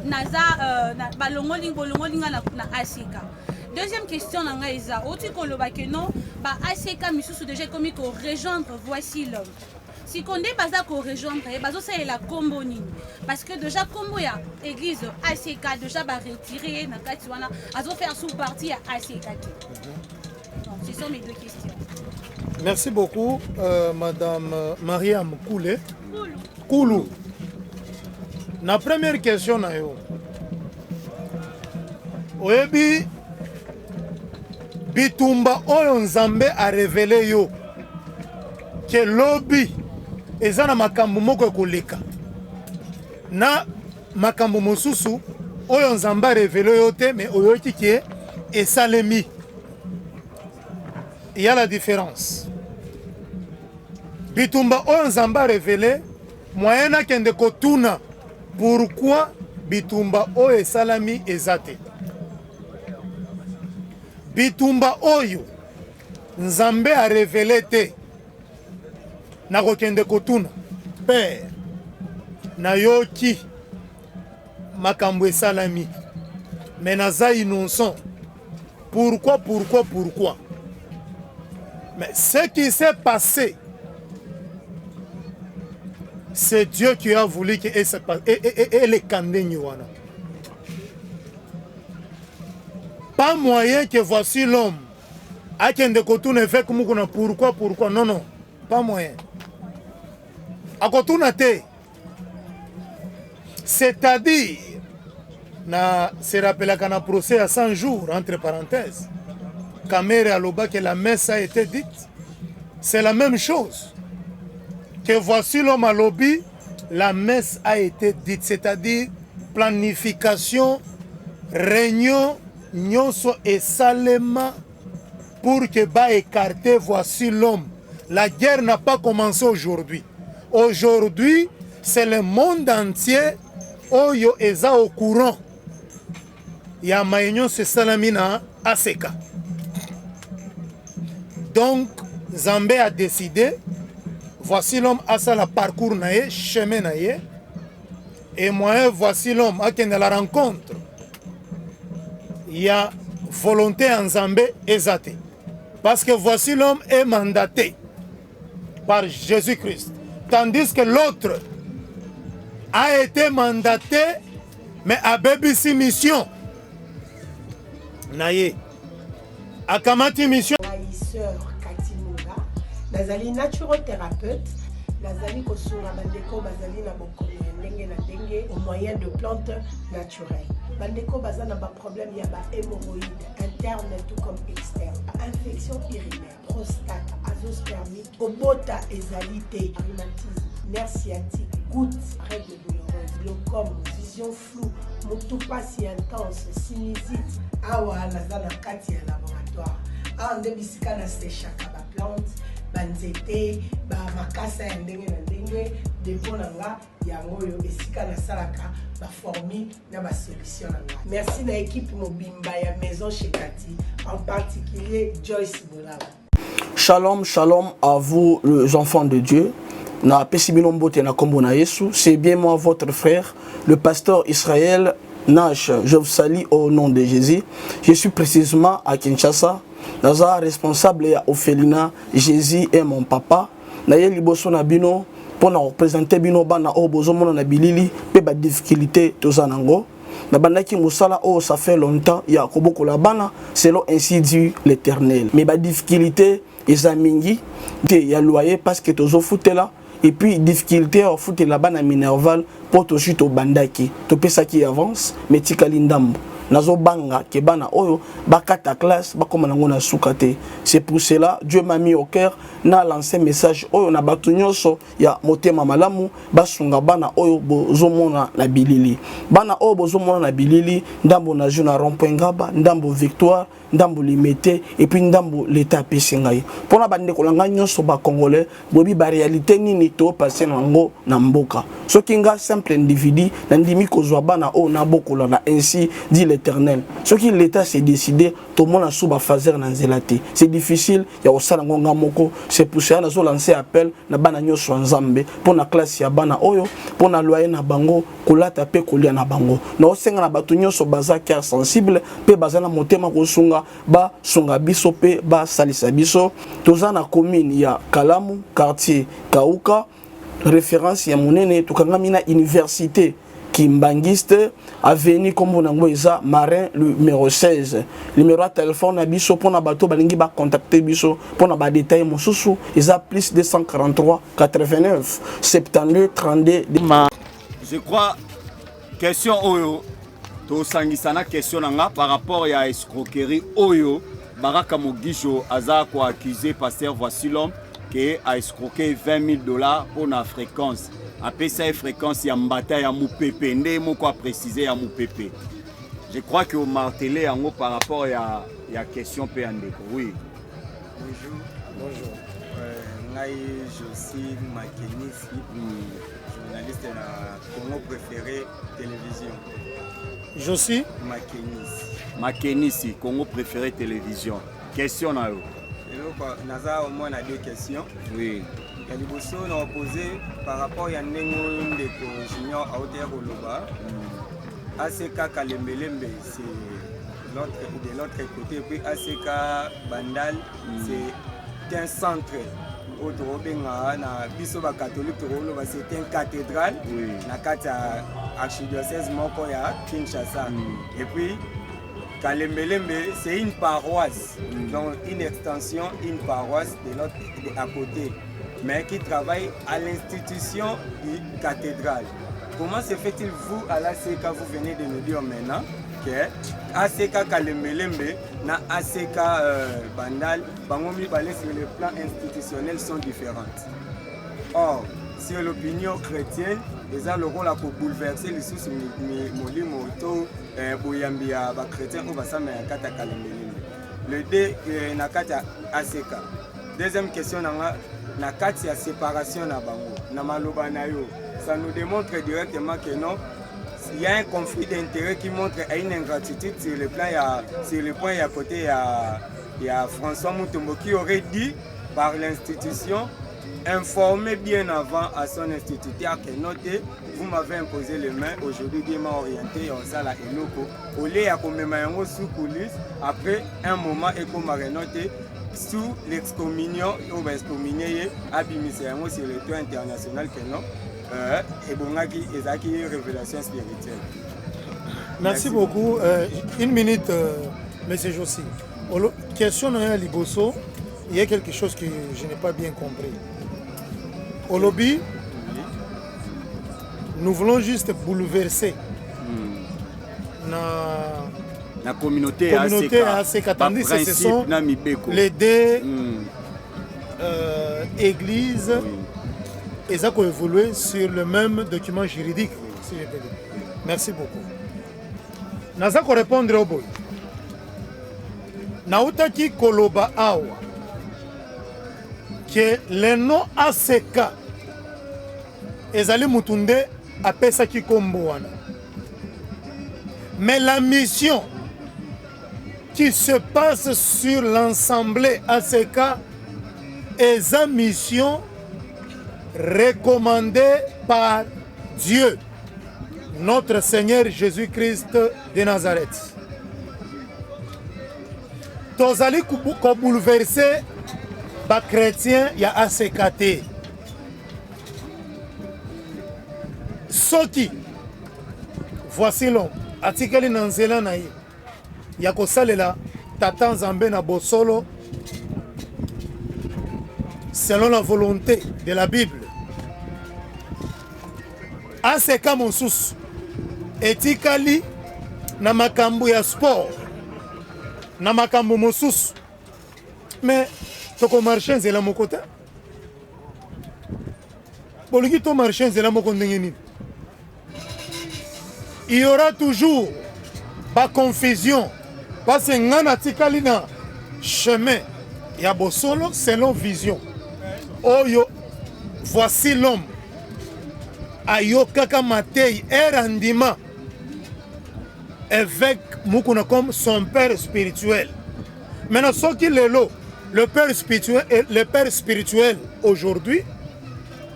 naza euh, na, balongoli bolongoli nga na, na ACK deuxième question na ngai eza outi koloba ke non ba ACK misusu déjà ekomi ko rejoindre voici l'homme siko nde baza ko rejoindre ye bazosalela nkombo nini parce que déjà nkombo ya église ACK déjà baretire ye na kati wana azofaire sous partie ya ACK te Donc, ce sont mes deux questions. Merci beaucoup, euh, Madame euh, Mariam Koulé. Koulou. La première question, na yo. Oyebi bitumba oyo Nzambe a révélé yo que lobi eza na makambo moko ekoleka na makambo mosusu oyo Nzambe a révélé yo te mais oyoki ke esalemi. Il y a la différence. Bitumba oyo Nzambe a révélé moyen nakende kotuna pourquoi bitumba oyo esalami eza te. Bitumba oyo Nzambe a révélé te nakokende kotuna père nayoki makambo esalami mais naza innocent pourquoi pourquoi pourquoi mais ce qui s'est passé c'est Dieu qui a voulu que eleka ndenge wana pas moyen que voici l'homme akende kotuna évêque mukuna pourquoi pourquoi non non pas moyen akotuna te c'est-à-dire na se rappelaka na procès ya 100 jours entre parenthèses Kamere alobaki la messe a été dite c'est la même chose que voici l'homme alobi la messe a été dite c'est-à-dire planification réunion nyonso esalema pour que ba écarter voici l'homme la guerre n'a pas commencé aujourd'hui aujourd'hui c'est le monde entier oyo eza au courant ya maye nyonso esalami na aseka donc. Nzambe a décidé, voici l'homme asala parcours na ye, chemin na ye, et moyen voici l'homme akende la rencontre ya volonté ya Nzambe eza te. Parce que voici l'homme est mandaté par Jésus-Christ. Tandis que l'autre a été mandaté, mais abebisi mission na ye. Akamati mission. Ngai sœur Cathy Munga, nazali naturothérapeute, nazali kosunga bandeko bazali na bokono ya ndenge na ndenge au moyen de plantes naturelles. Bandeko baza na ba problème ya ba hémorroïdes interne tout comme externe, infection urinaire, prostate, azoospermique, kobota ezali te, rhumatisme, nerf sciatique, goutte, règle douloureuse, glaucome, vision floue, mutu pasi intense, sinusite. Awa naza na kati ya laboratoire. Awa nde bisika na sechaka ba plante, ba nzete, ba makasa ya ndenge na ndenge. Depot na nga yango oyo esika nasalaka ba formule na ba solution na nga. Merci na equipe mobimba ya Maison chez Cathy, en particulier Joyce Bolaba. Shalom, shalom à vous les enfants de Dieu. Na pesi bino mbote na kombo na Yesu. C'est bien moi votre frère, le pasteur Israël Nash. Je vous salue au nom de Jésus. Je suis précisément à Kinshasa. Naza responsable ya orphelinat Jésus est mon papa. Na ye liboso na bino mpo na kopresente bino bana oyo bozomona na bilili mpe ba difficulté toza nango. Nabandaki mosala oyo ça fait longtemps ya kobokola bana selon ainsi dit l'Éternel. Mais ba difficulté eza mingi te ya loyer parce que tozofutela et puis difficulté ya kofutela bana minerval mpo tozwi tobandaki topesaki avance mais tikali ndambo. Nazobanga ke bana oyo bakata classe bakoma nango na suka te. C'est pour cela Dieu m'a mis au cœur na lancer message oyo na bato nyonso ya motema malamu basunga bana oyo bozomona na bilili. Bana oyo bozomona na bilili, ndambo na jeu na rond-point Ngaba, ndambo Victoire, ndambo Limete et puis ndambo l'État apesi ngai. Pona bandeko na ngai nyonso ba Congolais, boyebi ba réalité nini to passer nango na mboka. Soki nga simple individu nandimi kozwa bana oyo nabokola na ainsi dit l'Éternel. Soki l'État s'est décidé tomona sous ba phaser na nzela te. C'est difficile ya kosala ngo nga moko. C'est pour cela nazo lancer appel na bana nyonso ya Nzambe mpo na classe ya bana oyo, mpo na loyer na bango, kolata pe kolia na bango. Naosenga na bato nyonso baza cœur sensible pe baza na motema kosunga, basunga biso pe basalisa biso. Toza na commune ya Kalamu, quartier Kauka, référence ya monene, tokangami na université Kimbanguiste, avenue kombo nango eza Marin numéro 16. Numéro ya téléphone na biso pona bato balingi ba contacter biso pona ba détails mosusu eza plus 243 89 72 32. Je crois question oyo tosangisa na question na nga par rapport ya escroquerie oyo Baraka Mogisho aza ko accuser pasteur Voici l'homme que a escroquer 20 000 dollars pour na fréquence. Apesa ye fréquence ya mbata ya mupepe nde moko a préciser ya mupepe. Je crois que martelé yango par rapport ya ya question pe ya ndeko. Oui. Bonjour. Bonjour. Euh, ngai Josi Makenisi, journaliste na Congo préféré télévision. Josi Makenisi. Makenisi, Congo préféré télévision. Question na yo. Eloko naza au moins na deux questions. Oui. Ya liboso na opposé par rapport ya ndenge oyo ndeko Junior autaki koloba. ACK Kalembelembe c'est l'autre de l'autre côté et puis ACK Bandal c'est un centre oyo tokobenga na biso ba catholique tokoloba c'est un cathédrale na kati ya archidiocèse moko ya Kinshasa. Et puis Kalembelembe c'est une paroisse, donc une extension, une paroisse de l'autre de, à côté, mais qui travaille à l'institution du cathédrale. Comment se fait-il, vous, à l'A C K, vous venez de nous dire maintenant que ACK Kalembelembe na ACK Bandal, bango mibale sur le plan institutionnel sont différentes. Or, sur l'opinion chrétienne, eza lokola ko bouleverser lisusu molimo to boyambi ya ba chrétien oyo basambela na kati ya Kalembelembe. Le deux na kati ya ACK. Deuxième question na nga, na kati ya séparation na bango, na maloba na yo, ça nous démontre directement que non, il y a un conflit d'intérêts qui montre une ingratitude sur le plan ya, sur le point ya côté ya, ya François Mutombo qui aurait dit par l'institution informer bien avant à son instituteur que note vous m'avez imposé les mains aujourd'hui Dieu m'a orienté ya osala eloko au lieu ya komema yango sous coulisse après un moment ekoma renote sous l'excommunion oyo baexcommunie ye abimisa yango sur le toit international que non euh, ebongaki ezalaki révélation spirituelle merci, merci beaucoup euh, une minute euh, monsieur Jossi question na ya liboso il y a quelque chose que je n'ai pas bien compris olobi nous voulons juste bouleverser hmm. na na communauté communauté ya ACK tandis que ce sont les deux mm. euh, églises oui. eza koévoluer sur le même document juridique oui. si je peux dire. Merci beaucoup. Naza korépondre oyo boye nautaki koloba awa ke le nom ACK ezali mutu nde apesaki nkombo wana mais la mission qui se passe sur l'ensemble ACK eza mission recommandée par Dieu notre Seigneur Jésus-Christ de Nazareth. Tozali kobouleverse bachrétien ya ACK te. Soki voici l'homme atikali na nzela na ye ya kosalela tata Nzambe na bosolo selon la volonté de la Bible aseka mosusu etikali na makambo ya sport na makambo mosusu mais tokomarche nzela moko te bolingi tomarche nzela moko ndenge nini il y aura toujours baconfusion parce que ngai natikali na chemin ya bosolo selon vision oyo voici l'homme ayokaka matei ere andima évêque mukuna comme son père spirituel maintenant soki lelo le père spirituel, le père spirituel aujourd'hui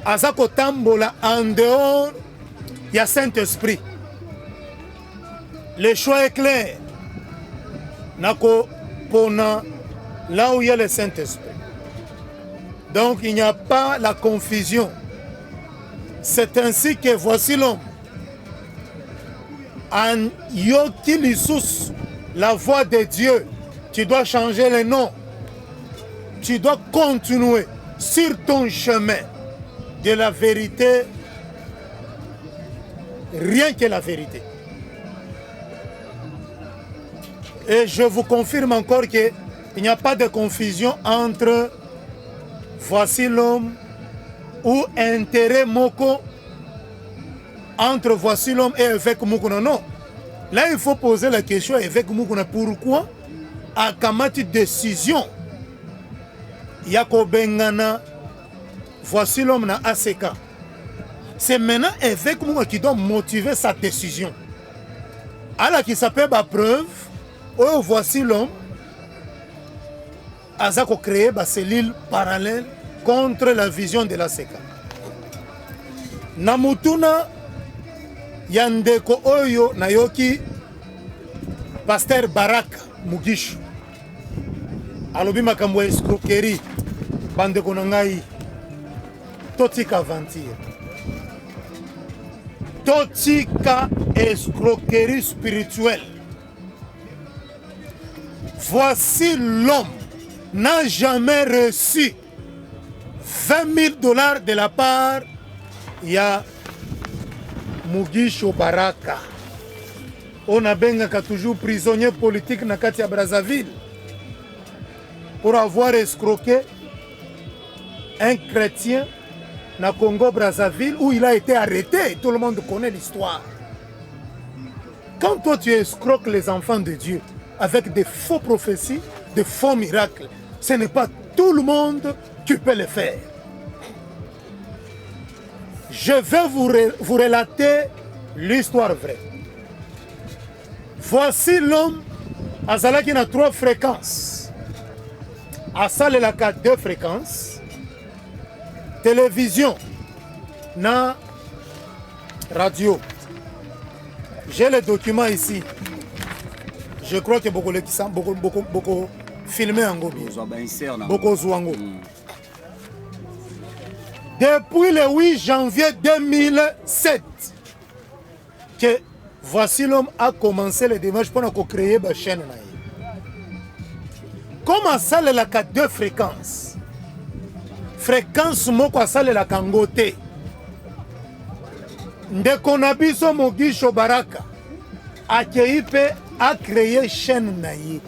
aza kotambola en dehors ya saint-esprit le choix est clair nakopona là où il y a le saint-esprit donc il n'y a pas la confusion c'est ainsi que voici l'homme ayoki lisusu la voix de Dieu tu dois changer le nom tu dois continuer sur ton chemin de la vérité rien que la vérité et je vous confirme encore que il n'y a pas de confusion entre voici l'homme ou intérêt moko entre voici l'homme et évêque Mukuna. Non. Là, il faut poser la question à évêque Mukuna. Pourquoi akamati décision ya kobengana voici l'homme na ACK. C'est maintenant évêque Mukuna qui doit motiver sa décision. Alakisa pe ba preuve oyo voici l'homme aza ko créer ba cellule parallèle contre la vision de l'ACK. Na mutuna ya ndeko oyo nayoki pasteur Baraka Mugisho alobi makambo ya escroquerie bandeko na ngai totika aventure totika escroquerie spirituelle voici l'homme n'a jamais reçu 20 000 dollars de la part ya Mugisho Baraka oyo nabengaka toujours prisonnier politique na kati ya Brazzaville pour avoir escroqué un chrétien na Congo Brazzaville où il a été arrêté. Tout le monde connaît l'histoire. Quand toi tu escroques les enfants de Dieu avec des faux prophéties, des faux miracles, ce n'est pas tout le monde qui peut le faire. Je vais vous, vous relater l'histoire vraie. Voici l'homme azalaki na trois fréquences. Asalelaka deux fréquences, télévision na radio. J'ai le document ici. Je crois que bokolekisa boko boko boko filmer yango bien. Bokozwa yango. Depuis le 8 janvier 2007 que voici l'homme a commencé les démarches pour créer ma chaîne na ye. Comme asalelaka deux fréquences, fréquence moko asalelaka yango te. Ndeko na biso Mogisho Baraka akei mpe acreye chaîne na ye.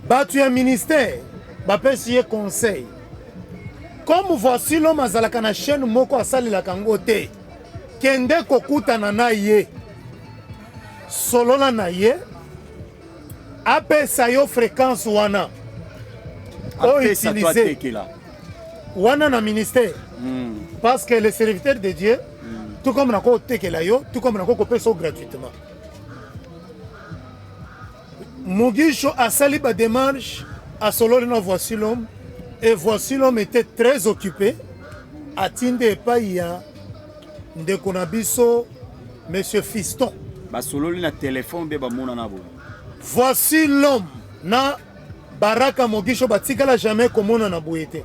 Bato ya ministère bapesi ye conseil. Comme voici l'homme azalaka na chaîne moko asalelaka yango te, kende kokutana na ye, solola na ye, apesa yo fréquence wana o utiliser wana na ministère mm. parce que le serviteur de Dieu mm. tout comme nako tekela yo tout comme nako kopesa yo gratuitement. Mugisho asali ba démarche asololi na voici l'homme et voici l'homme était très occupé atindi epai ya ndeko na biso monsieur Fiston. Basololi na telefone mpe bamonana boye. Voici l'homme na Baraka Mogisho batikala jamais komonana boye te.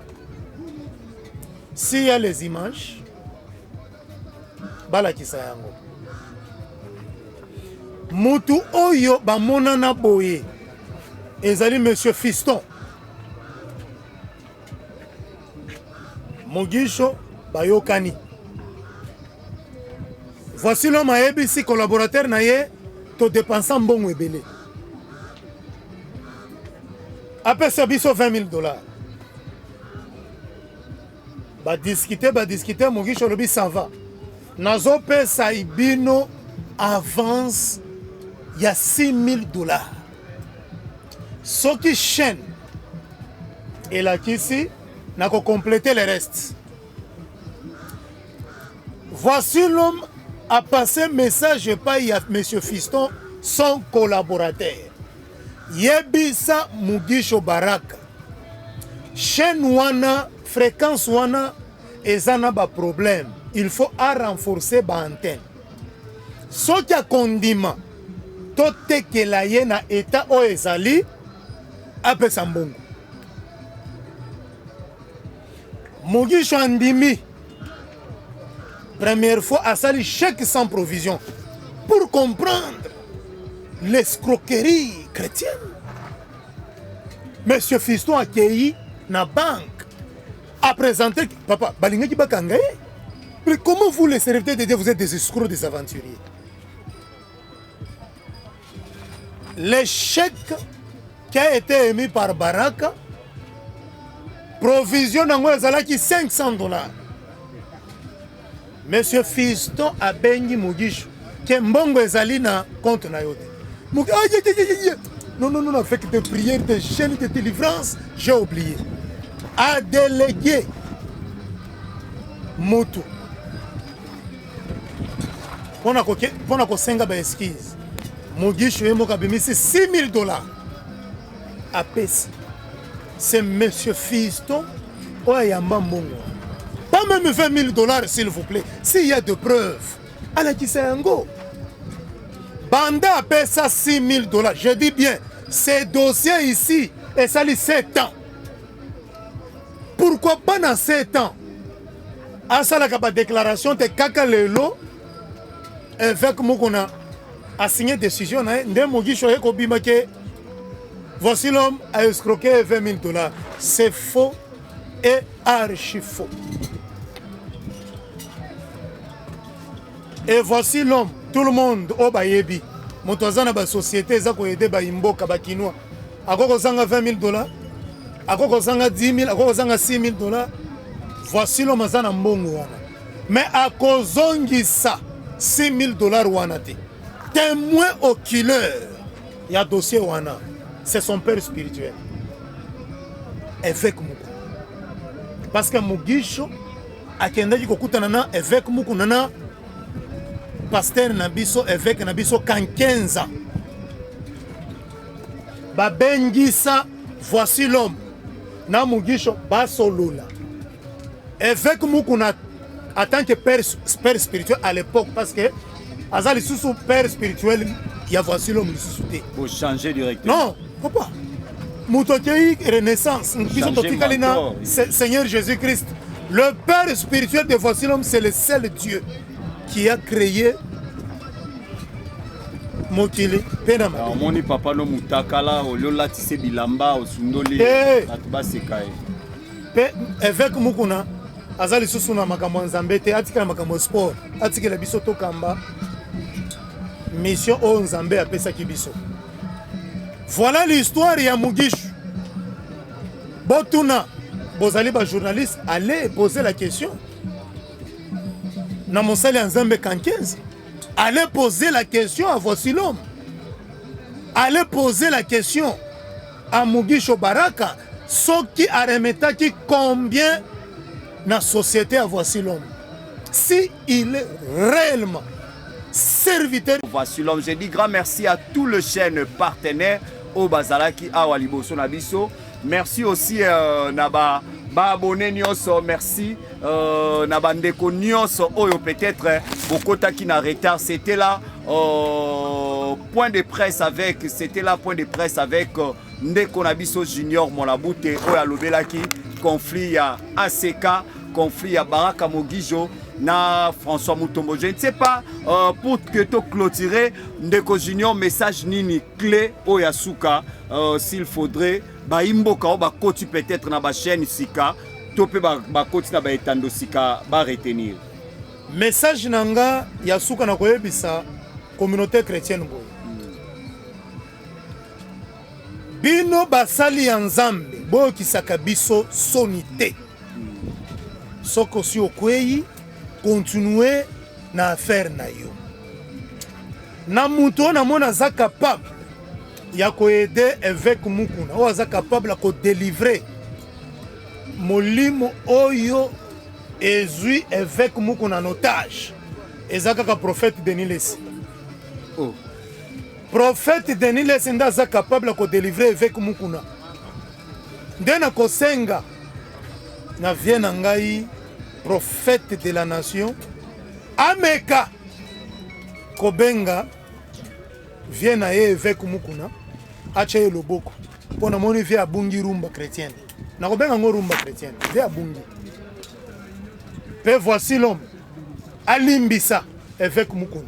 S'il y a les images balakisa yango. Mutu oyo bamonana boye ezali monsieur Fiston Mogisho bayokani. Voici l'homme ayebisi collaborateur na ye to dépensa mbongo ebele. Apesa biso 20 000 dollars. Ba discuter ba discuter Mogisho alobi ça va. Nazopesa bino avance ya 6 000 dollars. Soki chaîne elakisi nako compléter le reste. Voici l'homme a passé message epai ya monsieur Fiston son collaborateur. Yebisa Mugisho Baraka chaîne wana fréquence wana eza na ba problème, il faut a renforcer ba antenne. Soki akondima totekela ye na état oyo ezali apesa mbongo. Mugisho andimi première fois asali chèque sans provision pour comprendre l'escroquerie chrétienne. Monsieur Fiston akei na banque a présenté papa balingaki bakanga ye. Mais comment vous les serviteurs de Dieu vous êtes des escrocs, des aventuriers? Le chèque qui a été émis par Baraka, provision nango ezalaki 500 dollars. Monsieur Fiston abengi Mugisho ke mbongo ezali na compte na yo te. Non, non, non, avec des prières, des chaînes de délivrance, j'ai oublié. A délégué moto mpona kosenga ba excuse. Mugisho ye moko abimisi 6000 dollars apesi. C'est monsieur Fiston oyo ayamba mbongo. Pas même 20 000 dollars s'il vous plaît. S'il y a de preuves, alakisa yango. Banda apesa 6 000 dollars. Je dis bien, ces dossiers ici esali 7 ans. Pourquoi pas dans 7 ans? Asalaka ba déclaration te kaka lelo évêque Mukuna a signé décision na ye nde Mugisho aye kobima ke voici l'homme a escroqué 20 000 dollars. C'est faux et archi faux. Et voici l'homme, tout le monde oyo bayebi moto aza na ba société eza koyede ba imboka ba kinois akoki kozanga 20 000 dollars, akoki kozanga 10 000, akoki kozanga 6 000 dollars. Voici l'homme aza na mbongo wana, mais akozongisa 6 000 dollars wana te. Témoin oculaire ya dossier wana, c'est son père spirituel, évêque Mukuna. Parce que Mugisho akendaki kokutana na évêque Mukuna na pasteur na biso, évêque na biso Kankenza. Babengisa Voici l'homme na Mugisho basolola. Évêque Mukuna en tant que père, père spirituel à l'époque parce que aza lisusu père spirituel ya voici l'homme lisusu te. Bo changer directement. Non, papa. Moto akei renaissance, biso totikali na Seigneur Jésus-Christ. Le père spirituel de voici l'homme, c'est le seul Dieu qui a créé mokili mpe na mabe. Omoni papa no mutakala olio olatise bilamba osundoli bato baseka ye. Mpe évêque Mukuna aza lisusu na makambo ya Nzambe te, atikala makambo ya sport, atikela biso tokamba mission oyo Nzambe apesaki biso. Voilà l'histoire ya Mugishu. Botuna, bozali ba journaliste, allez poser la question na mosali ya Nzambe Kankenzi. Allez poser la question à Voici l'homme. Allez poser la question à Mugisho Baraka, soki aremetaki combien na société à Voici l'homme. Si il est réellement serviteur. Voici l'homme. Je dis grand merci à tous les chaînes partenaires oyo bazalaki awa liboso na biso. Merci aussi euh, na ba ba abonné nyonso, merci euh, na bandeko nyonso oyo peut-être euh, bokotaki na retard. C'était là euh, point de presse avec, c'était là point de presse avec euh, ndeko na biso Junior Monabute oyo alobelaki conflit ya ACK, conflit ya Baraka Mogijo na François Mutombo. Je ne sais pas euh, pour que to clôturer ndeko Junior message nini clé oyo ya suka euh, s'il faudrait bayimboka oyo bakoti peut-être na ba chaîne sika to mpe bakoti na ba etando sika ba retenir. Message na nga ya suka na koyebisa communauté chrétienne boye. Bino basali ya Nzambe boyokisaka biso soni te. Soki osi okweyi, continuer na affaire na yo. Na moto oyo namoni aza capable ya koaider évêque Mukuna, oyo aza capable ya kodelivrer molimo oyo ezwi évêque Mukuna en otage, eza kaka prophète Denis Lessie. Oh. Prophète Denis Lessie nde aza capable ya kodelivrer évêque Mukuna. Nde nakosenga na vie na ngai prophète de la nation ameka kobenga vie na ye évêque Mukuna atya ye loboko mpo namoni vie abungi rumba chrétienne, nakobenga yango rumba chrétienne, vie abungi. Mpe voici l'homme alimbisa évêque Mukuna,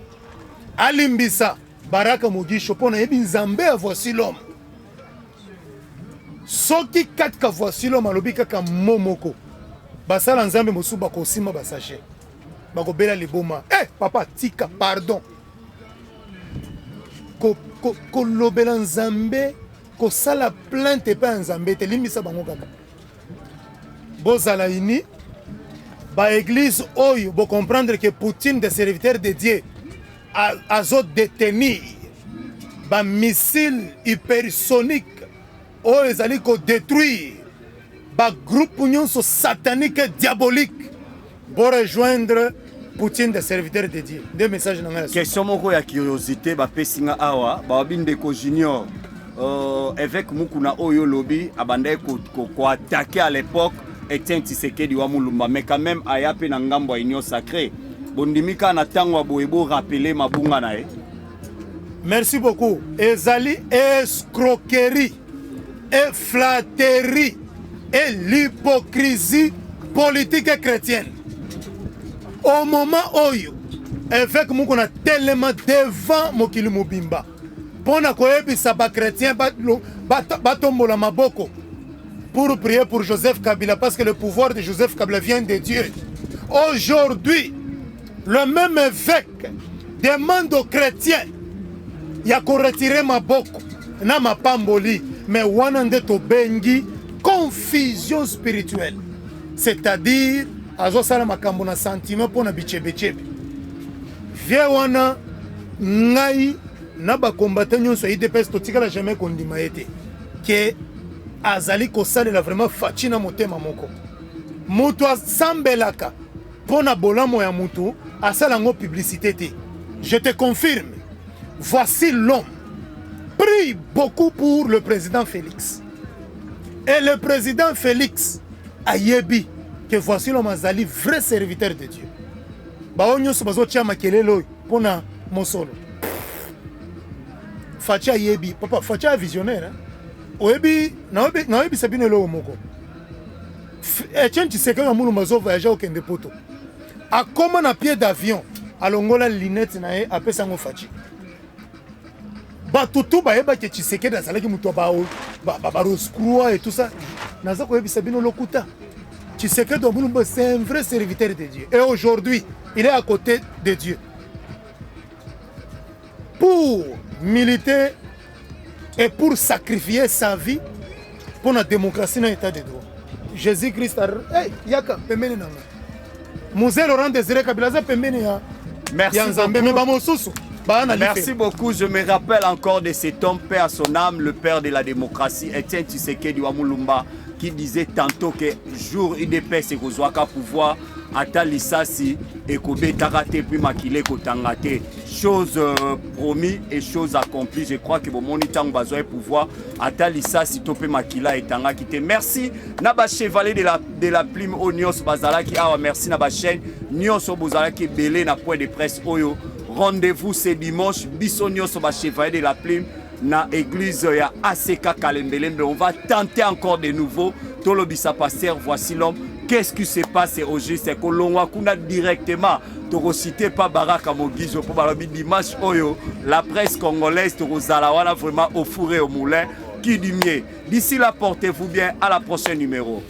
alimbisa Baraka Mogisho mpo nayebi Nzambe ya voici l'homme. Soki katika voici l'homme alobi kaka mo moko, basala Nzambe mosusu bakosima basashe, bakobela liboma. Eh, papa tika pardon. Kolobela ko, ko Nzambe, kosala plainte epai ya Nzambe te, limbisa bango kaka. Bozala uni ba église oyo bo comprendre que Poutine des serviteurs de Dieu azo détenir ba missile hypersonique oyo ezali ko détruire ba groupe nyonso satanique et diabolique. Bo rejoindre Poutine des serviteurs de Dieu. Nde message na ngai. Question moko ya curiosité bapesi nga awa, bawabi ndeko Junior évêque Mukuna oyo lobi abandaki ko attaquer à l'époque Etienne Tshisekedi wa Mulumba, mais quand même aya pe na ngambo ya Union Sacrée. Bondimi kaka na tango ya boye bo rappeler mabunga na ye. Merci beaucoup. Ezali escroquerie et flatterie et l'hypocrisie politique et chrétienne. Au moment oyo évêque Mukuna telema devant mokili mobimba pona koyebisa ba chrétiens batombola maboko pour prier pour Joseph Kabila parce que le pouvoir de Joseph Kabila vient de Dieu. Aujourd'hui, le même évêque demande aux chrétiens ya ko retirer maboko na mapamboli, mais wana nde tobengi confusion spirituelle, c'est-à-dire azosala makambo na sentiment mpo na bichebechebe. Vie wana ngai na ba combattant nyonso ya UDPS totikala jamais kondima ye te ke azali kosalela vraiment Fatshi na motema moko. Moto asambelaka mpo na bolamo ya moto asala yango publicité te. Je te confirme, voici l'homme prie beaucoup pour le président Félix. Et le président Félix ayebi que voici l'homme azali vrai serviteur de Dieu. Baoyo nyonso bazotia makelele oyo mpo na mosolo. Fatshi ayebi, papa Fatshi a visionnaire. Hein? Oyebi, naoyebisa bino eloko moko. Etienne Tshisekedi wa Mulumba azo voyager okende poto. Akoma na pied d'avion, alongola lunette na ye apesa yango Fatshi. Bato tout bayebaki Tshisekedi azalaki moto ya ba ba, ba, ba et tout ça. Naza koyebisa bino lokuta. Tshisekedi wa Mulumba c'est un vrai serviteur de Dieu. Et aujourd'hui, il est à côté de Dieu. Pour militer et pour sacrifier sa vie pour la démocratie na état de droit. Jésus-Christ a hey, yaka pembeni na nga. Mzee Laurent Désiré Kabila aza pembeni ya Merci ya Nzambe mais ba mosusu ba na Merci beaucoup, je me rappelle encore de cet homme, paix à son âme, le père de la démocratie, Etienne Tshisekedi wa Mulumba, qui disait tantôt que jour UDPS ekozwaka pouvoir ata lisasi ekobetaka te puis makila ekotanga te. Chose euh, promis et chose accomplie, je crois que bomoni ntango bazwaki pouvoir ata lisasi to mpe makila etangaki te. Merci na ba chevalier de la, de la plume oyo nyonso bazalaki awa, merci na ba chaîne nyonso bozalaki ebele na point de presse oyo. Rendez-vous ce dimanche, biso nyonso ba chevalier de la plume na église ya ACK Kalembelembe. On va tenter encore de nouveau. Tolobisa pasteur, voici l'homme. Qu'est-ce qui se passe au juste? Kolongwa kuna directement. Tokocite pas Baraka Mogizo pour balobi dimanche oyo la presse congolaise tokozala wana vraiment au four et au moulin. Qui dit mieux? D'ici là, portez-vous bien. À la prochaine numéro.